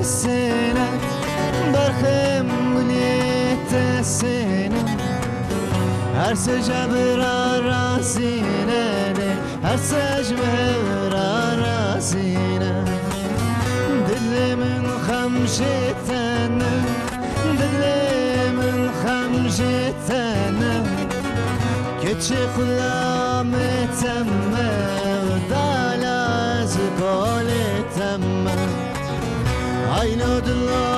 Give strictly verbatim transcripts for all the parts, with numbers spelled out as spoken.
Sêne, berxê min yê te sêne. Her sê ji bira razî ne, her sê ji bira razî ne. Dilê min xem jê te ne, dilê min xem jê te ne. Keçê xulamê te me, dala ez kolê te me. Haylo dilo,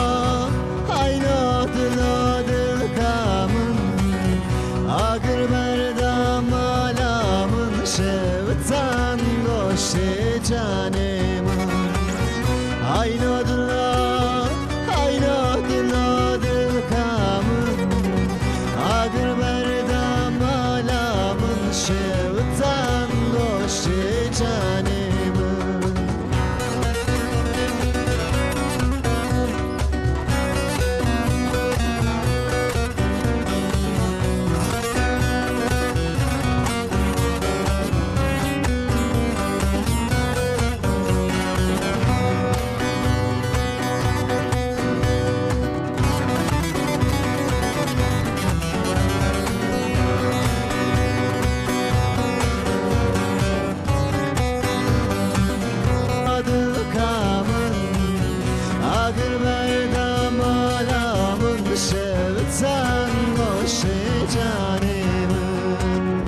haylo dilo dilka min. Agir berda mala min, şevitan goşê canê min. Haylo dilo, haylo dilo dilka min. Agir berda mala min, şevitan goşê canê min. Dilka min, agir berda mala min, şevitan goşê canê min.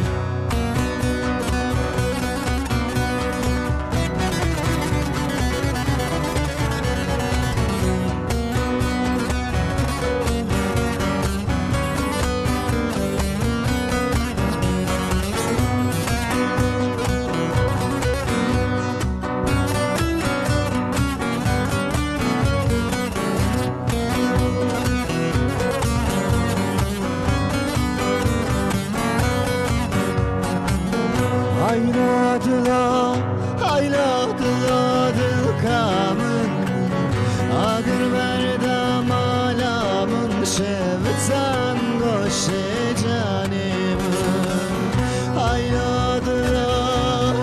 Hayla dila, hayla dila dilka min. Agir berda mala min, şevitan goşê canê min. Hayla dila,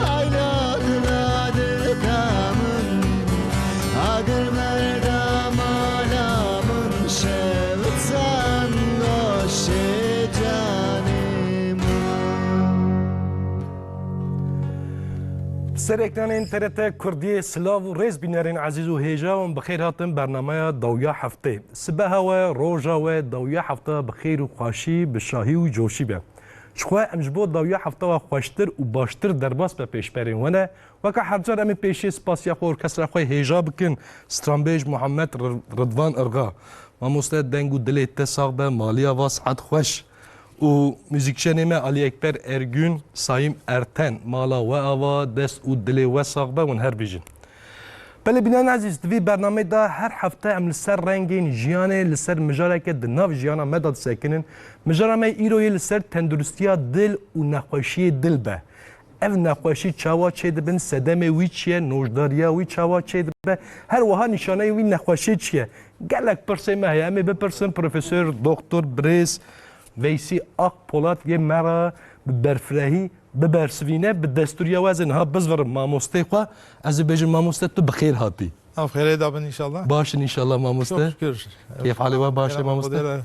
hayla dila dilka min. Agir berda mala min, şevitan goşê canê min. Ser ekranên T R T Kurdiyê silav û rêz bînerên ezîz û hêja û bi xêr hatin bernameya dawiya heftê. Sibeha we, roja we, dawiya hefta bi xêr û xweşî, bi şahî û coşî be. Ji xwe em ji bo dawiya hefta we xweştir û baştir derbas be pêşberên we ne. Weke her car em ê pêşiyê spasiya xwe orkestra xwe hêja bikin, stranbêj Muhammed Ri-, Ridvan Irga. Mamoste, deng û dilê te sax be, maliya va sihet xweş. Û muzîkjenê me Alî Ekber Ergûn, Sayîm Erten, mala we ava, dest û dilê we sax be, hûn her bijîn. Belê bînerên ezîz, di vî bernameyê de her hefte em li ser rengên jiyanê, li ser mijareke di nav jiyana me de disekinin. Mijara me îro yê li ser tenduristiya dil û nexweşiyê dil be. Ev nexweşî çawa çêdibin, sedemê wî çi ye, nojdariya wî çawa çêdibe, her wiha nîşaneyê wî nexweşiyê çi ye? Gelek pirsê me heye, em ê bipirsin Profesor Doktor Birêz Veysî Akpolat yê me re bi berfirehî bibersivîne, bi destûriya we ez ê niha bizvirim mamostê xwe, ez ê bêjim mamoste tu bi xêr hatî. Ev xêrê de bin inşallah. Baş in inşallah mamoste. Çok şükür. Kêf halê we baş e mamoste? Xwedê re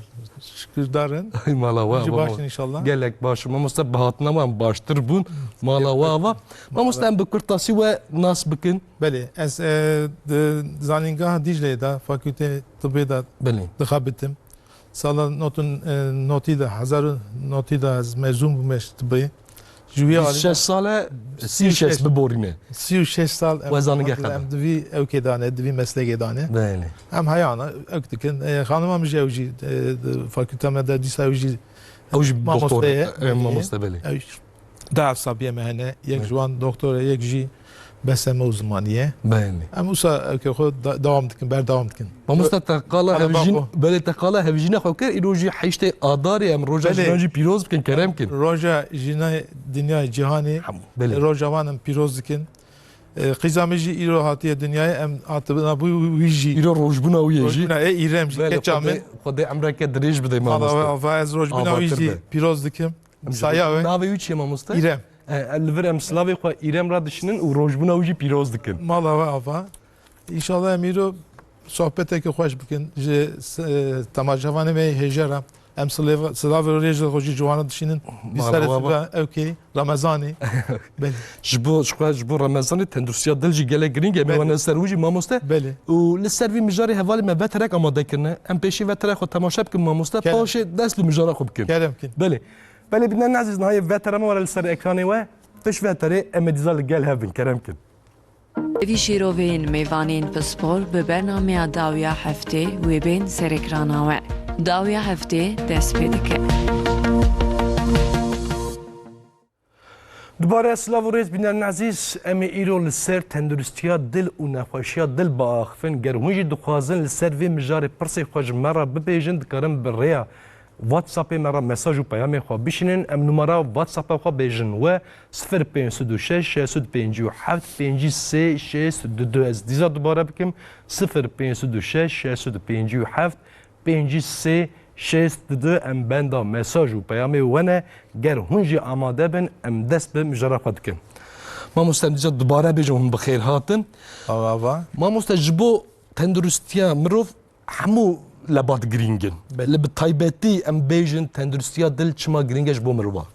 şükürdar in. Ay mala we ava. Baş in inşallah. Gelek baş in mamoste, bi hatina we em baştir bûn. Mala we ava. Mamoste, em bi kurtasî we nas bikin. Belê, ez, e, di zanîngeha Dîcleyê de, fakültê tibbê de dixebitim. Sala notun, e, notî de, hezar û notî de ez mezûn bûme ji tibê. Ji wî alî de bîst şeş sal e, sî û şeş biborîne. Sî û şeş sal em, we zanîngeh qede, em di vî ewkê de ne, di vî meslekê de ne. Belê. Em heyana ewk dikin. E, xanima min jî ew jî, e, di fakülta me de dîsa ew jî mamoste ye. Ew jî doktor e, e, mamoste, belê. Ew jî du esabiye me hene. Yek ji wan doktor e, yek jî B S M û zimanî ye. Belê. Em wisa ewkê xwe da-, dewam dikin, berdewam dikin. Mamoste, te qala hevjîn-, belê, te qala hevjîna xwe kir, îro jî heştê Adarê, em roja jinan jî pîroz bikin, kerem kin. Roja jina dinyayê, cîhanê, belê, roja wan em pîroz dikin. E, qîza min jî îro hatiye dinyayê, em hatibina bû wî jî. Îro rojbûna wî ye jî. Rojbûna, e, îrem jî, belê, keça min. Xwedê, Xwedê emreke dirêj bide mamoste. Ava, ava, ez rojbûna wî jî pîroz dikim. Saya we. Navê wî çi ye mamoste? Îrem. E, li vir em silavê xwe Îrem re dişinin û rojbûna wî jî pîroz dikin. Mala we ava. Înşallah em îro sohbeteke xweş bikin ji s-, e, temaşevanê me yê hêja re. Em silêva-, silavê û rêzê xwe ji ciwana dişînin. Lîster Merhaba. Siva Ewkê Remezanê. Belê. Ji bo, ji xwe, ji bo Remezanê tenduristiya dil jî gelek girîng e. Em ê Belê. wane ser wî jî mamoste. Belê. Û li ser vî mijarê hevalê me veterek amade kirine. Em pêşî veterek xwe temaşe bikin mamoste. Kerem. Paşê dest li mijara xwe bikin. Kerem kin. Belê. Belê, bînerên ezîz, niha yê vetera me were li ser ekranê we. Pişt veterê em ê dîsa li gel hev bin. Kerem kin. Vî şîroveyên mêvanên pispor bi bernameya dawiya heftê wê bên serekrana we. Dawiya heftê dest pê dike. Dubare silav û rêz bînerên ezîz, em ê îro li ser tenduristiya dil û nexweşiya dil biaxivin. Ger hûn jî dixwazin li ser vê mijarê pirsê xwe ji me re bibêjin, dikarin bi rêya WhatsAppê me re mesaj û peyamên xwe bişînin. Em numara WhatsAppa xwe bêjin we, sifir pênc sed û şeş, şeş sed pêncî û heft, pêncî sê şêst du du. Ez dîsa dubare bikim, sifir pênc sed û şeş, şeş sed pêncî û heft, pêncî sê şêst du du. Em benda mesaj û peyamê we ne. Ger hûn jî amade bin, em dest bi mijara xwe dikin. Mamoste, em dîsa dubare bêjin, hûn bi xêr hatin. Ava, ava. Mamoste, ji bo tenduristiya mirov hemû lebat girîng in. Belê. Li bi taybetî em bêjin tenduristiya dil çima girîng e ji bo mirova?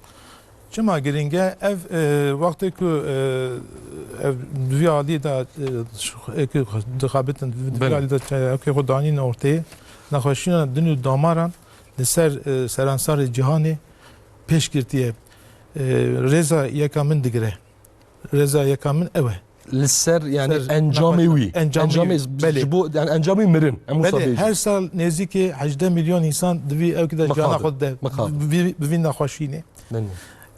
Çima girîng e? Ev, e, wextê ku, e, ev di vî alî de, e, ş-, ê ku dixebitin, di vî Belê. alî de, e, ê ku xwe danîn ortê, nexweşiya din û damaran li ser, e, seransarê cîhanê pêşgirtî ye. E, rêza yeka min digire. Rêza yeka min ew e. Li ser, yani, Ser encamê nexweş-, wî. encamê Encamê wî, z-, belê. ji bo, yani, encamê mirin. Em wisa Belê, bêjin. her sal nêzîkî hejdeh milyon însan di vî ewkî de jiyana Mixabin. xwe de, Mixabin. bi vî, bi vî nexweşînê. Belê.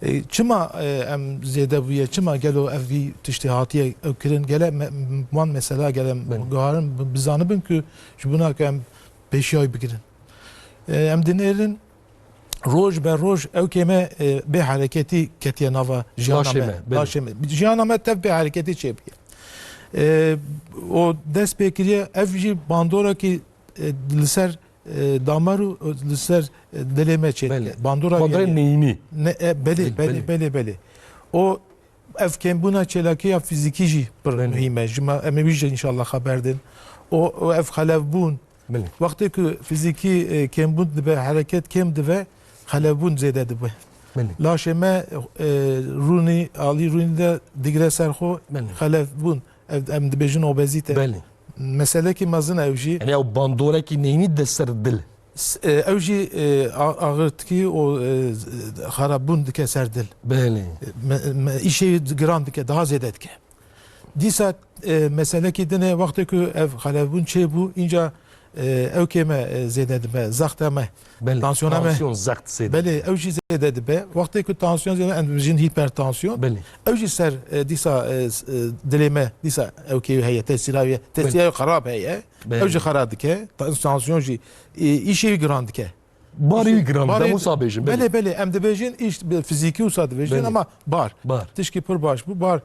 E, çima, e, em zêde bûye? Çima gelo ev vî tiştê hatiye ew kirin? Gele me, wan mesela gele Belê. guharin bi, bizanibin ku ji bona ku em pêşiya wî bigirin. E, em dinêrin, roj be roj ewkê me, e, bê hereketî ketiye nava jiyana Laşê me, me, belê. laşê me. Jiyana me tev bê hereketî çêbûye. E, o dest pê kiriye, ev jî bandorekî, e, li ser, e, damar û, e, li ser, e, dilê me çêdike. Belê. Bandora Bandorê gelê. neyînî. Ne, e, belê, Belê, belê, belê. belê, belê. O ev kêmbûna çêlakiya fîzîkî jî pir Belê. muhîm e. Ji me, em ê wî jî înşallah xeber din. O, o ev xelevbûn, Belê. Wextê ku fizîkî, e, kêmbûn dibe, hereket kêm dibe, xelevbûn zêde dibe. Belê. Laşê me, e, rûnî, alî rûnî de digire ser xwe, Belê. xelevbûn. Ev, em dibêjin obezîte. Belê. Meselekî mezin ew jî. Yani ew bandorekî neyînî de ser dil. S-, e, ew jî, e, a-, axirtkî û, e, z-, xerabûn dike ser dil. Belê. E, me, me, îşê giran dike, daha zêde dike. Dîsa, e, meselekî din e, wextê ku ev xelevbûn çêbû, înca, e, ewkê me, e, zêde dibe, zexta me, Belê, tansiyona me. tansiyon zext zêde. Belê, ew jî zêde dibe. Wextê ku tansiyon zêde, em dibêjin hipertansiyon. Belê. Ew jî ser, e, dîsa, e, s-, e, dilê me, dîsa ewkê wî heye, tesîra wî, tesîra wî xerab heye. Belê. Ew jî xera dike, ta-, tansiyon jî, e, îşê wî giran dike. Barî wî giran Barî dide, wisa bêjin, belê. Belê, belê, em dibêjin, îş bi fizîkî wisa dibêjin, Belê. ama bar. Bar. Tişkî pir baş bû, bar.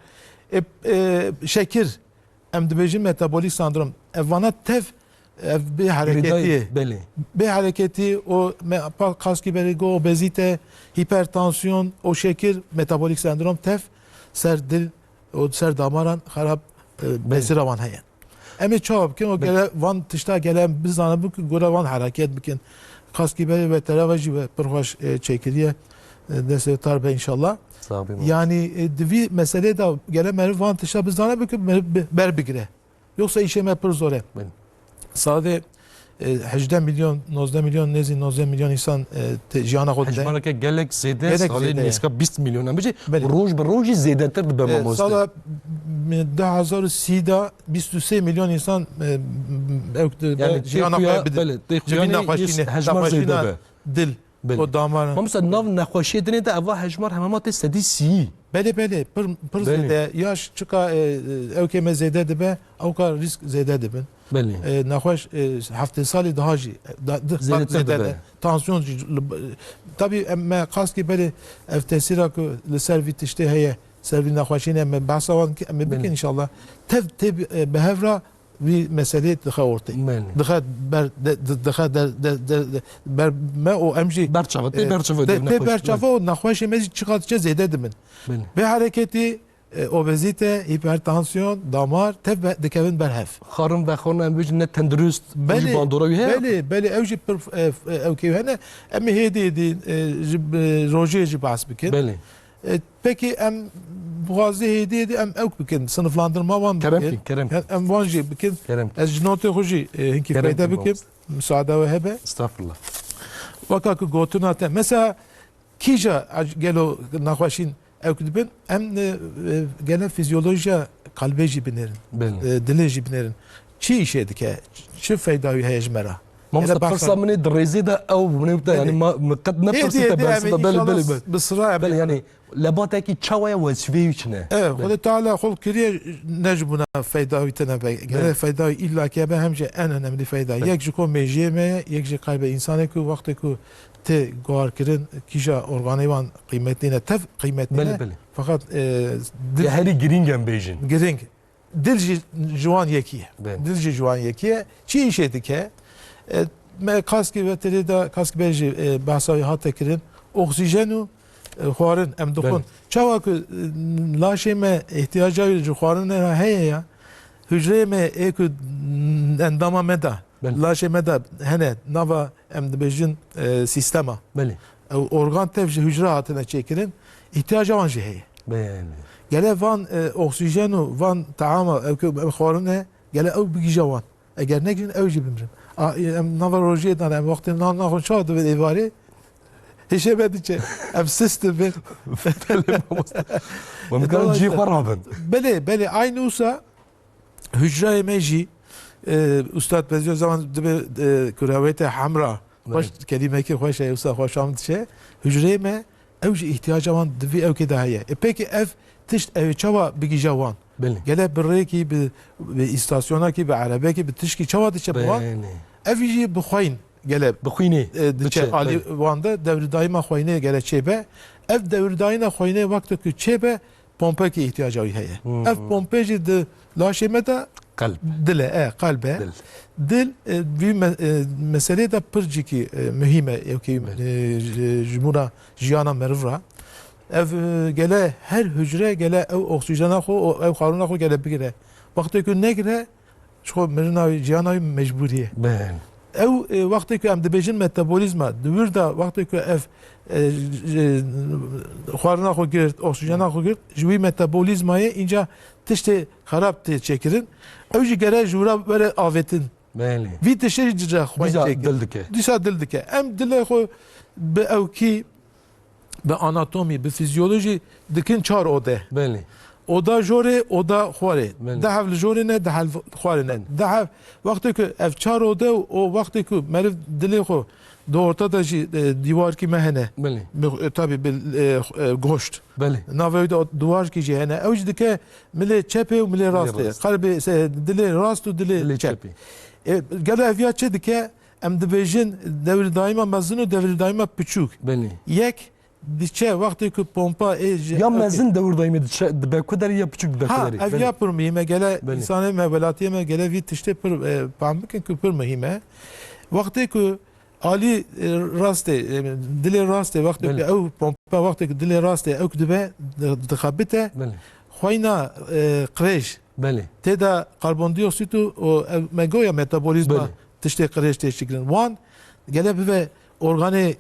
E, e, şekir, em dibêjin metabolîk sendrom. Ev vana tev, ev bê hereketiyê. Girêdayî, belê. Bê hereketî, o me, pa, kaskî berê go, obezîte, hipertansiyon, o şekir, metabolîk sendrom tev, ser dil, o ser damaran xerab, e, Belê. tesîra wan heye. Em ê çawa bikin? O Belê. gele van tişta gele em bizanibin ku gora wan hereket bikin. Kaskî berê ve tereva jî ve pir xweş, e, çêkiriye. E, destê tar be înşallah. Sağ olun. Yani, e, di vî meselê de gele meriv van tişta bizanibin ku meriv bi-, ber bigire. Yoksa îşê me pir zor e. Belê. Sade, e, hejdeh milyon, nozdeh milyon, nêzî nozdeh milyon însan, e, te-, jiyana xwe dide. Hejmareke gelek zêde, Gelek salê zêde ye. nêzîka bîst milyon em bêjî, Belê. roj bi roj jî zêdetir dibe E, mamoste. sala, m-, du hezar û sî de bîst û sê milyon însan, e, m-, ew, Yani, jiyana tê xwe xuya, bide. belê, tê Ji xuya vî ne nexweşîne, hejmar nexweşîna zêde be. dil Belê. û damar. Mamoste, nav nexweşiyê dinê de eva hejmar hema tê sedî sî. Belê, belê, pir, pir Belê. zêde. Yaş çika, e, e, ewkê me zêde dibe, ewka rîsk zêde dibin. Belê. E, nexweş, e, heftê salî daha jî, da, di, Zêdetir zêde dibe. de. Tansiyon jî, li, tabî em, me qas kî belê ev tesîra ku li ser vî tiştê heye, ser vî nexweşîne me behsa wan ki, em ê Belê. bikin înşallah. Tev tê bi, e, bi hev re vî meselê dixe ortê. Belê. Dixe ber, de, de, dixe de, de, de, de, ber me û em jî, Berçava, tê e, berçava tê, dibe tê nexweş. berçava û nexweşê me jî çiqas diçe zêde dibin. Belê. Bê hereketî, e, obezîte, hipertansiyon, damar, tev be-, dikevin ber hev. Xwarin vexwarina em bêjin ne tendurist, Belê, jî bandora wî heye? Belê, belê, ew jî pir, e, f-, e, ew kê hene. Em ê hêdî hêdî, e, ji, e, rojê jî behs bikin. Belê. E, pekî em bi xwazê hêdî hêdî em ew bikin, siniflandırma wan bikin. Kerem kin, kerem kin. Em wan jî bikin. Kerem kin. Ez ji notê xwe jî, e, hinkî Kerem feyde kin, bikim. Mamoste. Misaade we hebe. Estağfurullah. Weka ku gotina te. Mesela, Kîja ac-, gelo nexweşîn ew dibin, em, e, e, gele fizyolojiya kalbê jî binêrin, Belê. e, dilê jî binêrin. Çi îşê dike? Çi feyda wî heye ji me re? Mamoste, Gele behsa pirsa min ê di rêzê de ew min ê wite, Belê. yanî ma, min qet Êdî, nepirsî te êdî, em bersî ê te. Belê, înşallah belê, belê. bi sira em Belê, ê. yanî lebate ki çawa ye wezîfeyê wî çi ne? Evet, Belê. Xwedê Teala xul kiriye ne ji bûna feyda wî tine be. Gele Belê. feyda wî îlla ki hebe hem jî en önemli feyda. Belê. Yek ji ku mêjiyê me ye, yek jî kalbê însanê ku wextê ku tê guharkirin, kîja organê wan qîmetî ne, tev qîmetî Belê, ne. belê. Fakat, e, dil Ya herî girîng em bêjin. Girîng. Dil jî ji wan yekî ye. Belê. Dil jî ji wan yekî ye. Çi îşê dike? E, me kaskê ve tirê de, kaskê be jî, e, behsa wî hate kirin. Oksîjen û, e, xwarin em dixwin. Belê. Çawa ku, e, laşê me ihtiyaca wî ji xwarinê re heye ya, hücreyê me ê ku, endama me de, Belê. laşê me de hene, nava em dibêjin, e, sîstema. Belê. Ew organ tev ji hücre hatine çêkirin, îhtiyaca wan jî heye. Belê. Gele van, e, oksîjen û van taama, ew ku ev xwarin e, gele ew bigîje wan. Eger negîjin, ew jî bimirin. A, e, em nava rojiyê de ne, em wextê nan naxwin çawa divê êvarê? Hişê me diçe. Em sist dibin. Belê mamoste. Wan dikarin cihê xwe rabin. Belê, belê. Aynı wisa hücreyê me jî, e, Ustad Bezîyo zaman dibe, e, kurawete hemra. Xweş, Belê. kelîmekî xweş e, wisa xweşa min diçe. Hücreyê me, ew jî îhtiyaca wan di vî ewkê de heye. E, pekî ev tişt ew ê çawa bigîje wan? Belê. Gele bi rêkî, bi, bi îstasyonakî, bi erebekî, bi tişkî çawa diçe bi wan? Belê. Ev jî bi xwîn gele, Bi xwînê e, diçe diçe, alî belê. wan de dewrdayîma xwînê gele çêbe. Ev dewrdayîna xwînê wextê ku çêbe, pompekî îhtiyaca wî heye. Hmm. Ev pompe jî di laşê me de Qelb. dil e, e, qelb e. Dil. Dil, e, vî me-, e, meselê de pir cîkî, e, muhîm e, ewkî, Belê. e, ji, ji bûna jiyana meriv re. Ev, e, gele her hücre gele ew oksîjena xwe, o, ew xarûna xwe gele bigire. Wextê ku negire, ji xwe mirina wî, jiyana wî mecbûrî ye. Belê. Ew, e, wextê ku em dibêjin metabolîzma, di wir de wextê ku ev, e, ji, xwarina xwe girt, oksîjena xwe girt, ji wî metabolîzmayê înca tiştê xerab tê çêkirin. Ew jî gere ji wira were avêtin. Belê. Vî tiştê jî dîsa xwîn Dîsa çêkir. dil dike. Dîsa dil dike. Em dilê xwe bi ewkî, bi anatomî, bi fizyolojî dikin çar ode. Belê. Oda jorê, oda xwarê. Belê. Dehev li jorê ne, dehev xwarê ne. Belê. Dehev, wextê ku ev çar ode û o wextê ku meriv dilê xwe di orta de jî, e, dîwarkî me hene. Belê. Bi, e, tabî bi, e, e, goşt. Belê. Navê wî de o dîwarkî jî hene. Ew jî dike milê çepê û milê Milê rastê. rast. Qelbê, se, dilê rast û dilê Dilê çep. çepê. E, gelo ev ya çi dike? Em dibêjin dewr daîma mezin û dewr daîma piçûk. Belê. Yek diçe wextê ku pompa ê ji Ya ew mezin dewr daîmê diçe, dibe ku derê ya piçûk dibe ku Ha, derê. ev Belê. ya pir muhîm e. Gele Belê. însanê me, welatiyê me gele vî tiştê pir, e, fam bikin ku pir muhîm e. Wextê ku alî, e, rastê, e, dilê rastê wextê Belê. ku ew pompa wextê ku dilê rastê ew ku dibe, di-, dixebite, Belê. xweyna, e, qirêj Belê. Tê de karbondioksît û, û ev me goya metabolîzma Belê. tiştê qirêj tê çêkirin. Wan gele bibe organê, e,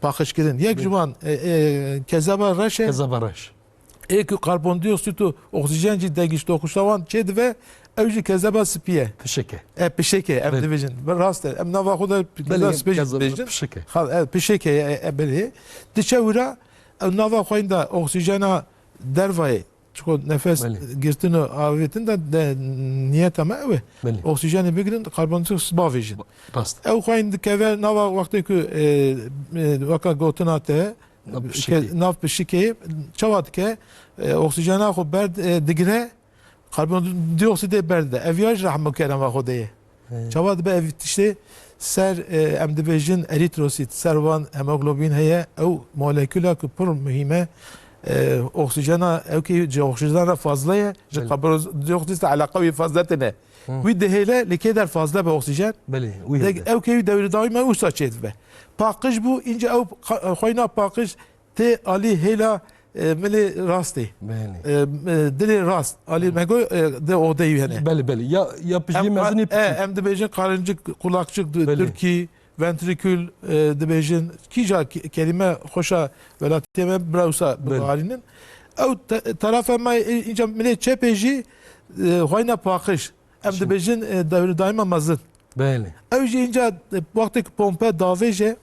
paqijkirin. Yek ji Belê. wan, e, e, kezeba reş e. Kezeba reş. Ê ku karbondioksît û oksîjen jî degîş doxuşa wan çêdive, ew jî kezeba spî ye. Pişik e. E, pişik e, em Belê. dibêjin. Rast e. Em nava xwe de Belê, kezeba spî jî kezeba dibêjin. pişik e. Xal-, e, pişik e, e, e, belê. Diçe wira, ew nava xweyna oksîjena dervayê. Çiko nefes Belê. girtin û avêtin de, de niyeta me ew e. Belê. Oksîjenê bigirin, karbondioksit bavêjin. Rast. Ew xweyne dikeve nava wextê ku, e, e, weka gotina te, Nav pişikê. ke-, nav pişikê, çawa dike? E, oksîjena xwe ber, e, digire, karbondioksîdê berdide. Ev ya ji rehma kerema Xwedê ye. He. Çawa dibe ev tiştê ser, e, em dibêjin erîtrosît, ser wan hemoglobîn heye, ew molekula ku pir muhîm e, e, oksîjena, ew kî ji oksîjena re fazle ye, ji Belê. karbondioksît re eleqa wî fazle tine. Hı. Wî dihêle, li kê der fazle be oksîjen. Belê, wî Dek, hebe. ew kê wî dewrî dawî me wisa çêdibe. Paqij bû, înce ew qa-, xweyna paqij tê alî hêla e, milê rastê. Belê. E, e, dilê rast. Alî me got, e, di odeyî hene. Belê, belê. Ya, ya pijiyê Em, mezinê e, piçûk. Em dibêjin karincik, kulakçık, di-, Belê. Tirkî, ventrikül, e, dibêjin. Kîja ke-, kelîme xweşa welatiyê me bira wisa Belê. Biharînin. Ew te-, terafa me, e, înca milê çepê jî, e, xwayna paqij. Em Şim- dibêjin, e, dewr daîma mezin. Belê. Ew jî înca, e, wextê ku pompe davêje,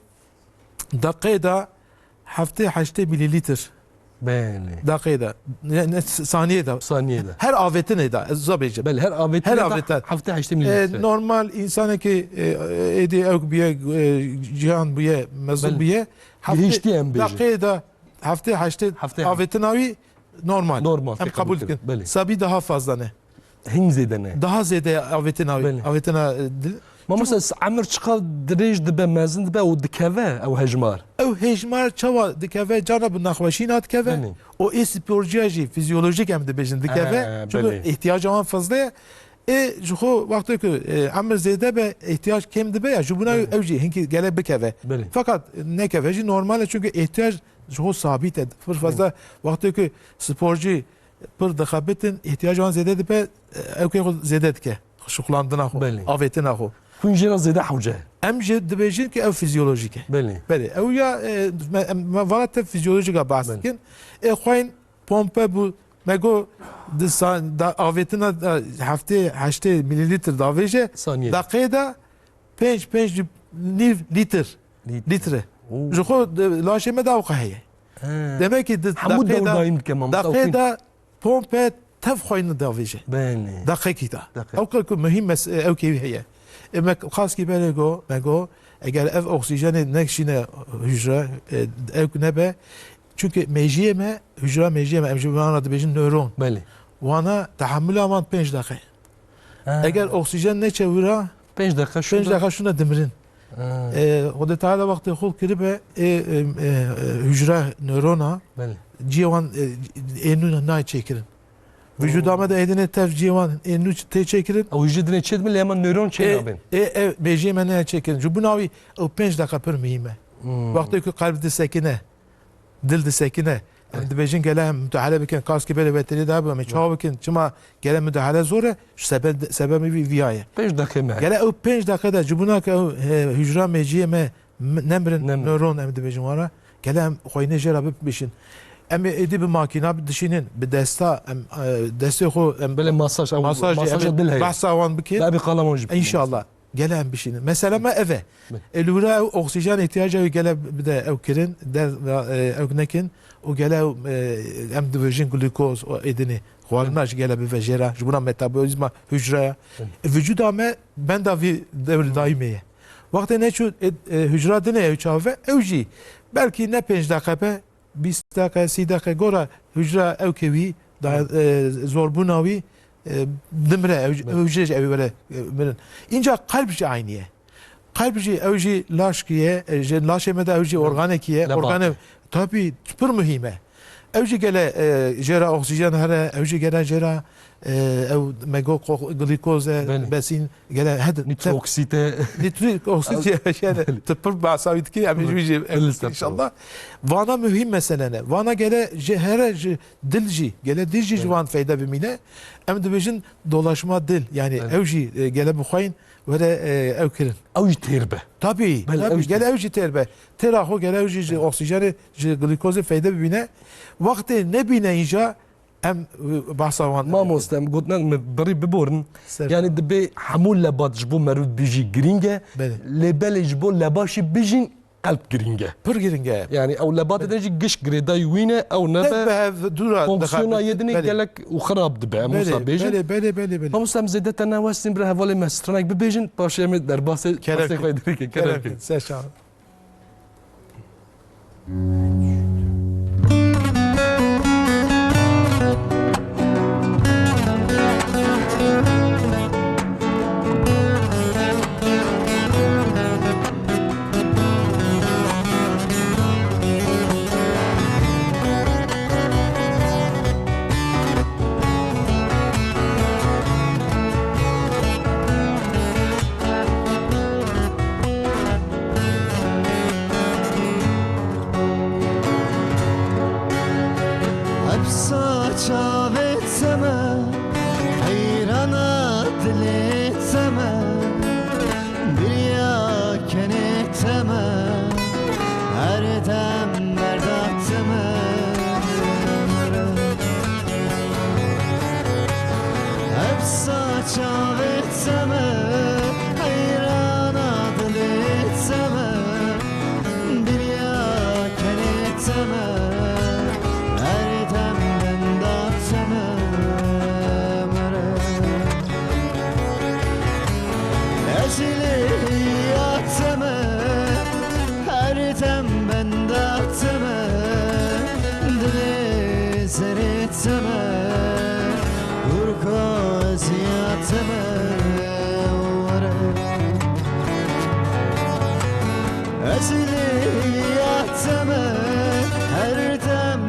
deqeyê de heftê heştê milîlîtir. Belê. Deqeyê de. Ne, ne, saniyê de. Saniyê de. Her avêtinê de, ez za bêjim. Belê, her avêtinê Her de avêtin. Heftê heştê milîlîtir. E, normal însanekî, e, êdî ew bûye, e, ciyan bûye, mezin Belê. Bûye. Heftê Gihiştî em bêjin. Deqeyê de heftê heştê Heftê avêtina wî normal. Normal, Em tê qebûl qebûl kirin. Kirin. Belê. Sabî daha fazla ne. Hin zêde ne. Daha zêde avêtina, Belê. Avêtina, e, dil. Mamoste, Çima? Emir çiqas dirêj dibe, mezin dibe û dikeve ew hejmar? Ew hejmar çawa dikeve? Cana bi nexweşîna dikeve. Belê. O ê sporciya jî fizyolojik em dibêjin dikeve. He, Çünkü belê. Ihtiyaca wan fazla ye. Ê ji xwe wextê ku, e, emir zêde be, ihtiyac kêm dibe ya. Ji bûna Belê. Ew jî hinkî gele bikeve. Belê. Fakat nekeve jî normal e çünkü ihtiyac ji xwe sabît e. Pir fazla Belê. Wextê ku sporcî pir dixebitin, ihtiyac wan zêde dibe, ew kê xwe zêde dike. Şuxlandina xwe, Belê. Avêtina xwe. Hûn jê re zêde hewce. Em jê dibêjin ki ew fizyolojik e. Belê. Belê. Ew ya, e, me, em, me vana te fizyolojika behs Belê. Dikin. Ê xwayên pompe bû, me got, di sa-, da, avêtina da heftê heştê milîlîtir davêje, Saniyê. Deqê de pênc, pênc nîv lîtir. Lîtir. Lître. Oo. Ji xwe di laşê me de ew qeheye. He. Demek ki di Hemû deqê de, dewr daîm dike, mamosta, deqê de pompe tev xwayne davêje. Belê. Deqekî de. Deqe. Ew ke ku muhîm mes-, ew kêwî heye. E, me xaskî berê go, me go, eger ev oksîjenê nekişîne hücre, e, ew nebe, çünkü mêjiyê me, hücre mêjiyê me, em ji wana dibêjin nöron. Belê. Wana tehemula wan pênc deqe. Ha. Eger oksîjen neçe wira, Pênc deqe pênc şûna. Deqe şûna dimirin. Ha. E, Xwedê Teala wextê xwe kiribe, ê, e, e, e, hücre nörona, Belê. Ciyê wan, e, ê nû nayê çêkirin. Vücuda me de êdinê tev ciyê wan ê nû tê çêkirin. Ew hücre dinê çê dibin, lê hema nöron çê Ê, nabin. Ê, ev mêjiyê me neyê çêkirin. Ji bûna wî ew pênc deqe pir muhîm e. Hmm. Wextê ku qelb disekine, dil disekine. Em Evet. Dibêjin gele em müdahale bikin, kaskî berê veterî de bû, em ê çawa bikin, çima gele müdahale zor e, ji sebe-, sebebê vî, viya ye. Pênc deqê me. Gele ew pênc deqe de, ji bûna ke ew, e, hücra mêciyê me, me, nemirin, Nemirin. Nöron em dibêjin wan re, gele em xweyne jê re bibişin. Em ê êdî bi makîna dişînin, bi desta, em, e, destê xwe, em Belê masaj, ew masaj, masaja em dil heye. Behsa wan bikin. Be bi qalaman jî bikin. İnşallah. Gele em bişînin. Mesela me ev e. Belê. E, li wira ew oksîjen îhtiyacê wî gele bide ew kirin, der, e, ew nekin û gele ew, e, em dibêjin glukoz û êdinê. Xwarina jî gele bive jê re. Ji bona metabolîzma hücreya. Belê. E, vücuda me benda vî dewr daîmê ye. Wextê neçû, e, e, hücra dinê ew çav e, ew jî belkî ne pênc deqe be, bîst deqe, sî deqe gora hücra ew ke wî da, Hı. e, zorbûna wî, e, dimire, ew, Evet. Ew jî ew were, e, mirin. Înca qelb jî aynî ye. Qelb jî ew jî laşkî ye, e, ji laşê me de ew jî Evet. Organekî ye. Lebat. Organe, tabii, pir muhîm e. Ew jî gele, e, jê re oksîjen here, ew jî gele jê re, e, ew me got ko-, glîkoz e, Belê. Besîn, gele hedi, Nitroksit e. Nitroksit e, yani, Belê. Tu pir behsa wî dikî, em Belê. Jî, Belê, inşallah. Vana muhîm mesele ne. Vana gele ji here, ji dil jî, gele dil jî ji Belê. Wan feyde bimîne. Em dibêjin dolaşma dil, yani Belê. Ew jî, e, gele bixweyin, were, e, ew kirin. Ew jî têr be. Tabii, Belê, tabii. Ew jî Gele têr. Ew jî têr be. Têra xwe gele ew jî ji Belê. Oksîjenê, ji glîkozê feyde bibîne. Wextê nebîne înca, Em, e, behsa wan Mamoste, em gotinek me birî biborin. Ser. Yani dibê hemû lebat ji bo meriv bijî girîng e. Belê. Lê belê ji bo lebaşî bijîn qelb girîng e. Pir girîng e. Yani ew lebatê de jî giş girêdayî wî ne, ew nebe Tev be hev dûra fonksiyona dixebit. Yê dinê Belê. Gelek û xirab dibe, em Belê, wisa bêjin. Belê, belê, belê, belê. Mamoste, em zêde te newestîn, bira hevalê me stranek bibêjin, paşê em ê derbasê Kerem destê xwe dirêke. Kerem Kerem kin. Ser çav. Çavê te me, heyrana dilê te me, biriya kenê te me, her dem berda te me. Hepsa çavê te me, heyrana dilê te me, biriya kenê te me, her dem benda te me. Ez lêviya te me, her dem benda te me, dilê serê te me, hûrka ziya te me, were. Ez lêviya te me, her dem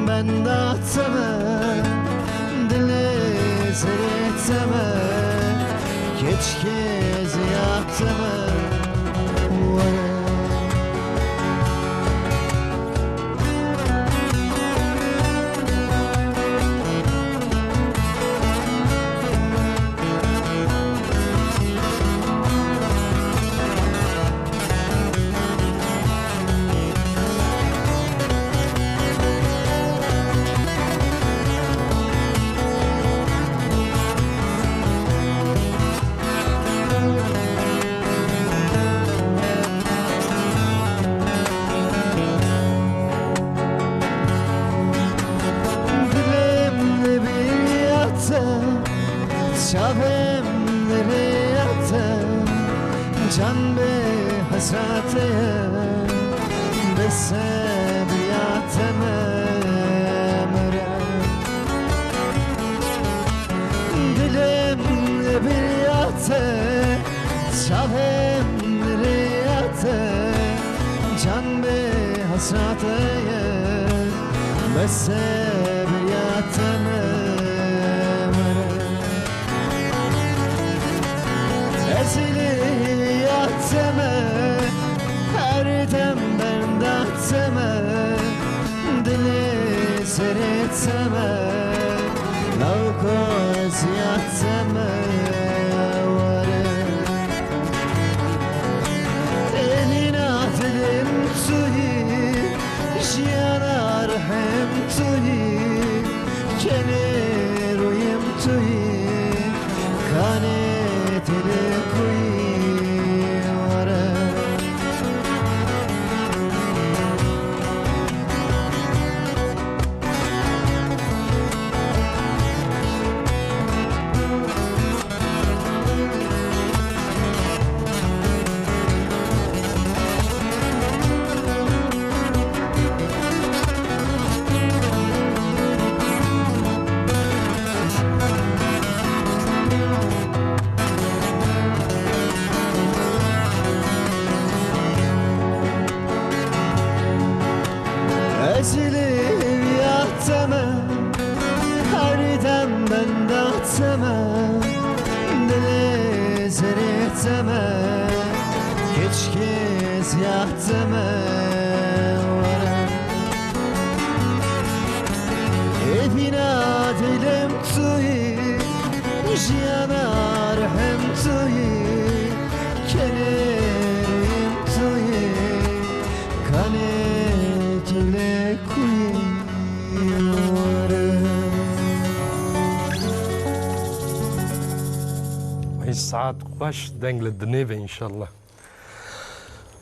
benda te me, dilê serê te me, keçikê ziya te me, were. Dilê min li bîriya te, çavê min li rêya te, can bê hesra te ye, bê sebriya te me, mere. Dilê min li bîriya te, çavê min li rêya te, can bê hesra te ye, bê sebriya te me, mere. Ez lêviya te me, her dem benda te me, dilê serê te me, lawka ziya te me, were. Evîna dilê min tu yî, jiyana rihê min tu yî, kenê rûyê min tu yî, kanê dilê ku yî, were. Ez lêviya te me, her dem benda te me, dilê serê te me, keçikê ziya te me, were. Evîna dilê min tu yî, jiyana rihê min tu yî, kenê rûyê min tu yî, kanê dilê ku yî, were. Ey saet xweş, deng li dinê ve înşallah.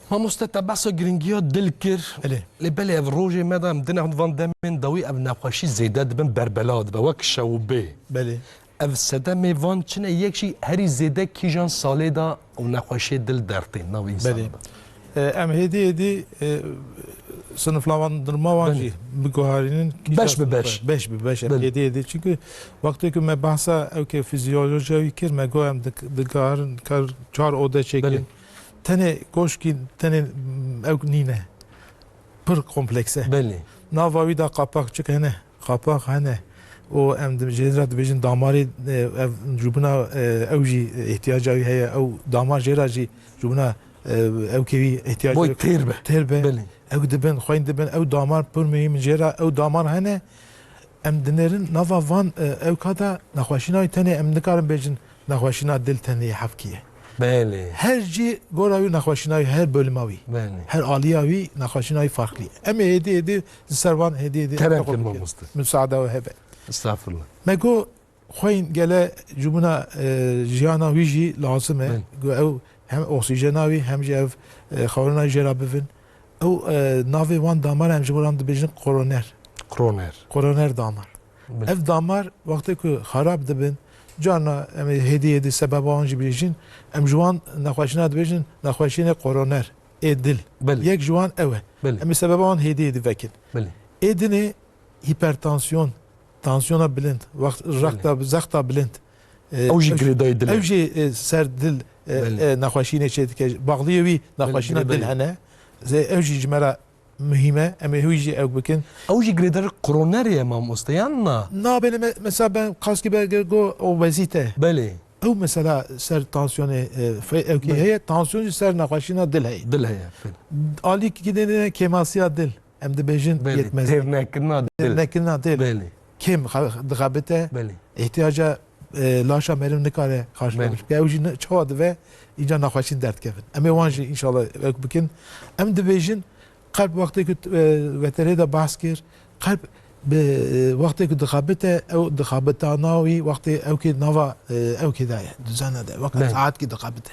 Mamoste, te behsa giringiya dil kir. Belê. Lê belê ev rojê me de em dine van demên dawî ev nexweşî zêde dibin, berbela dibe, wek şewbê. Belê. Ev sedemê van çi ne, yek jî herî zêde kîjan salê de ew nexweşiyê dil dertên nav însan Belê. de? E, em hêdî hêdî, e, siniflavandirma wan Belê. jî biguherînin kîjan Beş bi beş. sinif e. Beş bi beş em Belê. hêdî hêdî. Çimkî wextê ku me behsa ew ke fizyolojiya wî kir, me got em dik-, dikarin kar çar ode çêkin. Belê. Tenê koşkî, tenê, mm, ew nîne. Pir kompleks e. Belê. Nava wî de qapak çik hene, qapak hene. Û em di-, jê re dibêjin damarê, e, ev jûbina, e, ew jî ihtiyaca wî heye. Ew damar jê re jî jûbina, e, ew kevî ihtiyaca Boy wî têr be. têr be. Belê. Ew dibin, xweyî dibin, ew damar pir muhîm in. Jê re ew damar hene, Em dinêrin nava van, e, ewka de nexweşîna wî tenê em nikarin bêjin nexweşîna dil tenê hevkî ye. Belê. Her cî gora wî nexweşîna wî, her bölüma wî. Belê. Her aliya wî nexweşîna wî farklî ye. Em ê hêdî hêdî li ser van hêdî hêdî Kerem kir mamoste. Musaada we hebe. Estağfurullah. Me got xweyîn gele cibûna, e, jiyana wî jî lazim e. Belê. Got ew hem oksîjena wî hem jî ev, e, xwarina jê re bivin. Ew, e, navê wan damar em ji bo wan dibêjin koroner. Koroner. Koroner damar. Belê. Ev damar wextê ku xerab dibin, carna em ê hêdî hêdî sebeba wan jî bêjin, em ji wan nexweşîna dibêjin nexweşînê koroner, ê dil. Belê. Yek ji wan ew e. Belê. Em ê sebeba wan hêdî hêdî vekin. Belê. Ê dinê hipertansiyon, tansiyona bilind, wext-, Belê. rexta, zexta bilind. E, Ew jî ew jî, girêdayî dil e. ew jî, e, ser dil, e, Belê. e, nexweşînê çê dike. Baxliyê wî Belê, nexweşîna dil girêdayî. hene. Zê-, ew jî ji me re muhîm e. Em ê wî jî ew bikin. Ew jî girêdayî koronerê ye mamoste, yan na? Nabêne me-, mesela ben kaskî berger go obezîte. Belê. Ew mesela ser tansiyonê, e, fe-, ew kî Belê. heye, tansiyon jî ser nexweşîna dil heye. Dil heye, belê. Alî kî dêne kêmasiya dil. Em dibêjin Belê, yetmezlik. Têrnekirina dil. Têrnekirina dil. Belê. Kêm xa-, dixebite. Belê. Îhtiyaca, e, laşa meriv nikare karşılamış. Belê. Ew jî ne-, çawa dive, îca nexweşîn derdikevin. Em ê wan jî înşallah wek bikin. Em dibêjin, qelb wextê ku, e, veterê de behs kir, qelb bi, e, wextê ku dixebite, ew dixebitana wî wextê ew kê nava, e, ew kê de ye, duzana de, wek Belê. saet kî dixebite.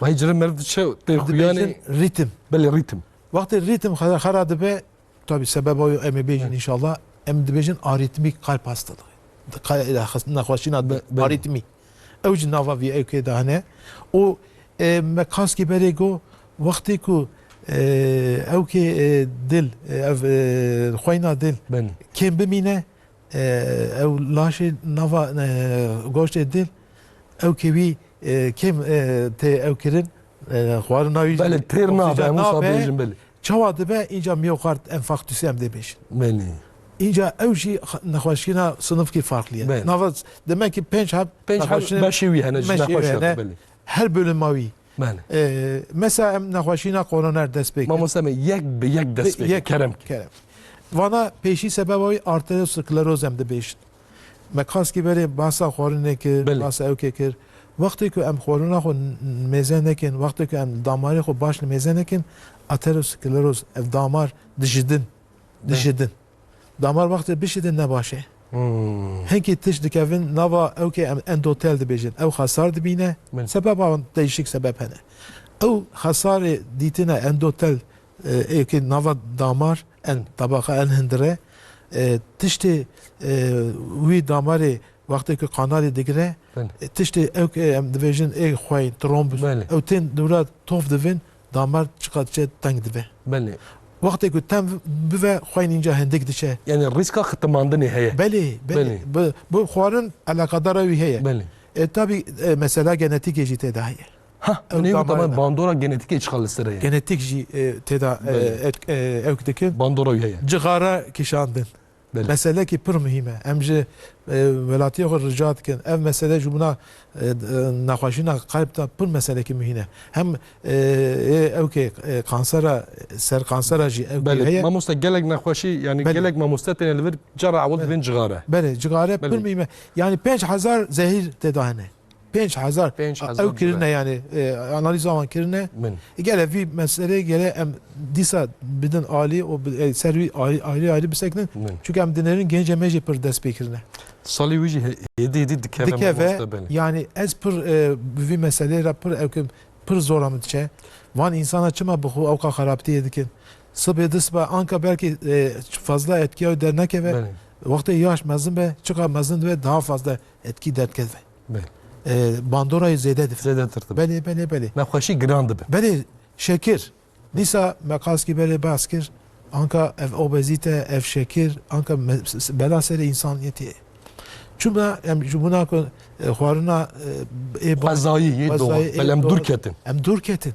Vay cire meriv diçe tê Dibêjin xuyanê rîtim. Belê rîtim. Wextê rîtim xera, xera dibe, tabî sebeba wî em ê bêjin Hı. înşallah, em dibêjin arîtmîk kalp hastalığı. Di ka-, nexweşîna Be-, belê. arîtmî. Ew jî nava vî ewkê de hene. Û, e, me kaskî berê got, wextê ku, e, ewkê, e, dil, e, ev, e, xweyna dil Belê. kêm bimîne, e, ew laşê nava, e, goştê dil, ewkê wî, e, kêm, e, tê ew kirin, e, xwarina wî Belê, têr nabe, oksîjen hemû nabe. sabêjin, belê. Çawa dibe, înca miyokard enfarktüsü em dê bêjin. Belê. Înca ew jî xa-, nexweşîna sinifkî farklı ye. Belê. Nava demek ki pênc heb Pênc heb nexweşîn-, beşê wî hene, ji beşê wî nexweşa hene. Belê. Her bölüma wî. Belê. Ee, mesela em nexweşîna koroner dest pê kir. Mamoste me yek bi yek dest Bi-, pê kir, yek kerem kir. kerem. Vana pêşî sebeba wî arterioskleroz em dibêjin. Me kaskî berê basa xwarinê kir, Belê. basa ewkê kir. Wextê ku em xwarina xwe n-, mêze nekin, wextê ku em damarê xwe baş li mêze nekin, ateroskleroz, ev damar dijidin, Belê. dijidin. Damar wextê bişidin ne baş e. Hmm. Hinkî tişt dikevin nava ewkê em endotel dibêjin. Ew xesar dibîne. Belê. Sebeba wan değişik sebep hene. Ew xesarê dîtine endotel, e, êkê nava damar en, tabaqa en hindire, e, tiştê, e, wî damarê wextê ku kanalê digire, Belê. e, tiştê ew ke em dibêjin ê xwey, trombus, Belê. ew tên dûra tof divin, damar çiqat çe teng dibe. Belê. Wextê ku tem bive, xweyn înca hindik diçe. Yani riska xitimandinê heye. Belê, belê. Belê. Bu, bu xwarin alakadara wî heye. Belê. E, tabi, e, mesela genetîkê jî tê de heye. Ha, Ew neyê damarê tamam de. bandora genetîkê çiqa li ser heye. Genetik jî, e, tê de, e, Belê. et-, e, ewk dikin. Bandora wî heye. Cixara kişandin. Belê. Meselekî pir muhîm e. Em ji, e, welatiyê xwe rica dikin. Ev mesele ji bûna, e, e, nexweşîna qelb de pir meselekî muhîm e. Hem, e, ê ewkê, e, kansera, ser kansera jî ewkê Belê. heye. Mamoste gelek nexweşî, yani Belê. gelek mamoste têne li vir cara ewil Belê. divên cixare. Belê, cixare Belê. pir muhîm e. Yani pênc hezar zehîr tê de hene. Pênc hezar Pênc hezar ew kirine cure. yani, e, analîza wan kirine. Min. E, gele vî meseleyê gele em dîsa bidin alî û bi, e, ser wî ayrı, ayrı ayrı bisekinin. Min. Çünkü em dinêrin gencê me jî pir dest pê kirine. Salî wî jî he-, hêdî hêdî dikeve Dikeve, mamoste belê. yani ez pir, e, bi vî meseleyê re pir ewkim pir zora min diçe. Van însana çima bi xwe ewqa xerabtiyê dikin? Sibê di siba anka belkî, e, fazla etkiya wî dernekeve. Belê. Wextê yaş mezin be, çiqa mezin dibe daha fazla etkî derdikeve. Belê. E, bandora yê zêde dibe. Zêdetir dibe. Belê, belê, belê. Nexweşî giran dibe. Belê, şekir. Dîsa me qaskî berê behs kir. Anka ev obezîte, ev şekir, anka me, s-, s-, bela serê însaniyetê. Çima em ji bûna ku, e, xwarina, e, ê ba-, Xwezayî, yê xwezayî, doğal. ê Belê em doğal. dûr ketin. Em dûr ketin.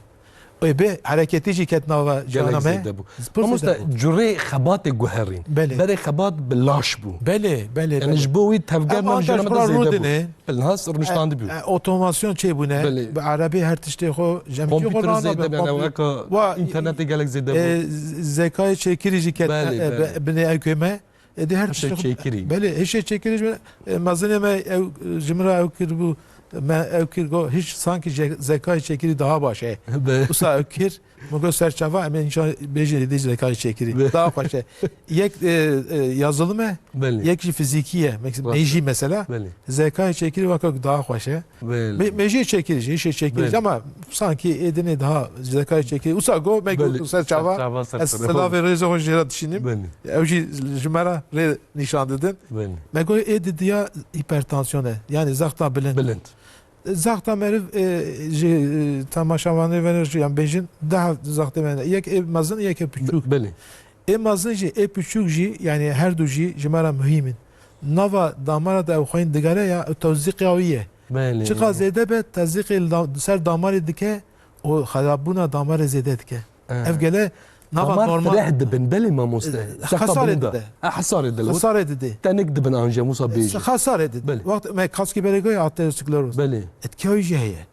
Ê bê hereketî jî ket nava Gelek jiyana me. zêde bû. Pir Mamoste, zêde bû. curê xebatê guherîn. Belê. Berê xebat bi laş bû. Belê, belê, Yani belê. ji bo wî tevger Em me anca jiyana ji me de xwe zêde bû. rûdinê. Belê, nas rûniştandî bû. E, e, otomasyon çêbûne. Belê. Bi erebê her tiştê xwe, jemkî xwe Kompîter rana zêde be, bû, yani kompî-, eka Wa, internetê gelek zêde bû. e, z-, zekayê çêkirî jî ket, Belê, e, e, belê. be-, binê ewkê me. Êdî her tiştê xwe çêkirî. Belê, hişê çêkirî ji, e, mezinê me ew, ji min re ew kiribû, me ew kir, got, hiç sanki je-, zekayê çêkirî daha baş e. Be. Wisa ew kir, min got, ser çava, em ê înşa bêjin êdî zekayê çêkirî. Be. Daha xweş e. Yek, e, e, yazılı me, Belê. yek jî fizîkî ye. Mek-, Rast e. mejî mesela. Belê. Zekayê çêkirî weke daha xweş e. Belê. Me-, mejiyê çêkirî jî, hişê çêkirî jî Belê. ama sanki êdinê daha zekayê çêkirî. Wisa got, me got, Belê. ser çava, Ser çava, ser ez çava. silavê rêzê xwe jê re dişînim. Belê. Ew jî ji me re rê nîşan didin. Belê. Me got, ê didiya hipertansiyon e. Yani zexta bilind. Bilind. Zexta meriv, e, ji, e, temaşevanê ve jî, yan bêjin, daha zextê me ne. Yek ê mezin, yek ê piçûk. Be-, belê. Ê mezin jî, ê piçûk jî, yani her du jî ji me re muhîm in. Nava damara de ew xwîn digere ya, ew tewzîqya wî ye. Belê. Çiqa zêde be, tezîqê li da-, ser damarê dike û xerabûna damarê zêde dike. Eh. Ev gele nava Damar normal. Fireh dibin, belê mamoste. Eh, Zexta xesarê bilind e. dide. Ha, xesarê dile. Xesarê dide. Tenik dibin anje, Musa bêjî. Xesarê dide. Belê. Wext me kaskî berê goya ateroskleroz. Belê. Etkiya wî jî heye.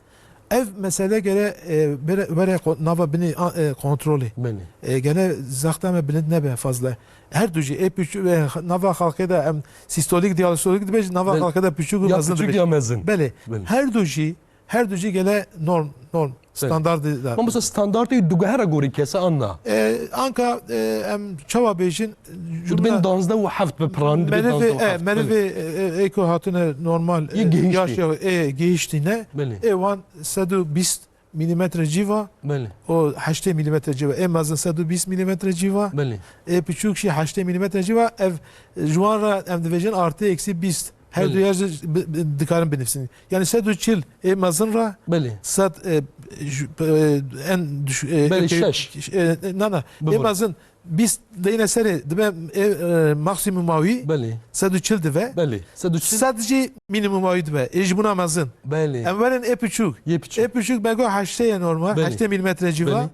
Ev mesele gere, e, bere, bere xo-, nava binê, a, e, kontrolê. Belê. E, gere zexta me bilind nebe fazla. Her du jî, ê piçû-, e, nava xalqê de em sistolîk, diastolik dibêjin, nava Belê. xalqê de piçûk û Ya mezin piçûk dibêjin. ya mezin. Belê. Belê. Her du jî, her du jî gele norm, norm, Belê. standardê de. Mamoste standartê duguhera gorî kese an na? E, anka, e, em çawa bêjin, Dibên cumle danzdeh û heft bi piranî dibên merivê, danzdeh û e, heft. merivê, Belê. e, e, ê ku hatine normal, Yê e, gihiştî. yaş ya, ê gihiştî ne, Belê. ê wan sed û bîst milimetre cîva Belê. û heştê milimetre cîva. Ê mezin sed û bîst milimetre cîva. Belê. Ê piçûk jî heştê milimetre cîva. Ev ji wan re em dibêjin artı eksi bîst. Her Belê. du yer jî bi, bi, dikarin binivîsin. Yani sed û çil ê mezin re Belê. sed, e, ju-, e, en düş-, e, Belê, okey, şeş. e, na, na. Ê Bibir. mezin bîst deyne serê dibe, e, e, maksimuma wî Belê. sed û çil dibe. Belê. Sed û çil. Sed jî minimuma wî dibe. Ê ji bûna mezin. Belê. Em werin ê piçûk. Yê piçûk. Ê piçûk bego heştê ye normal. Belê. Heştê milimetre cîva. Belê.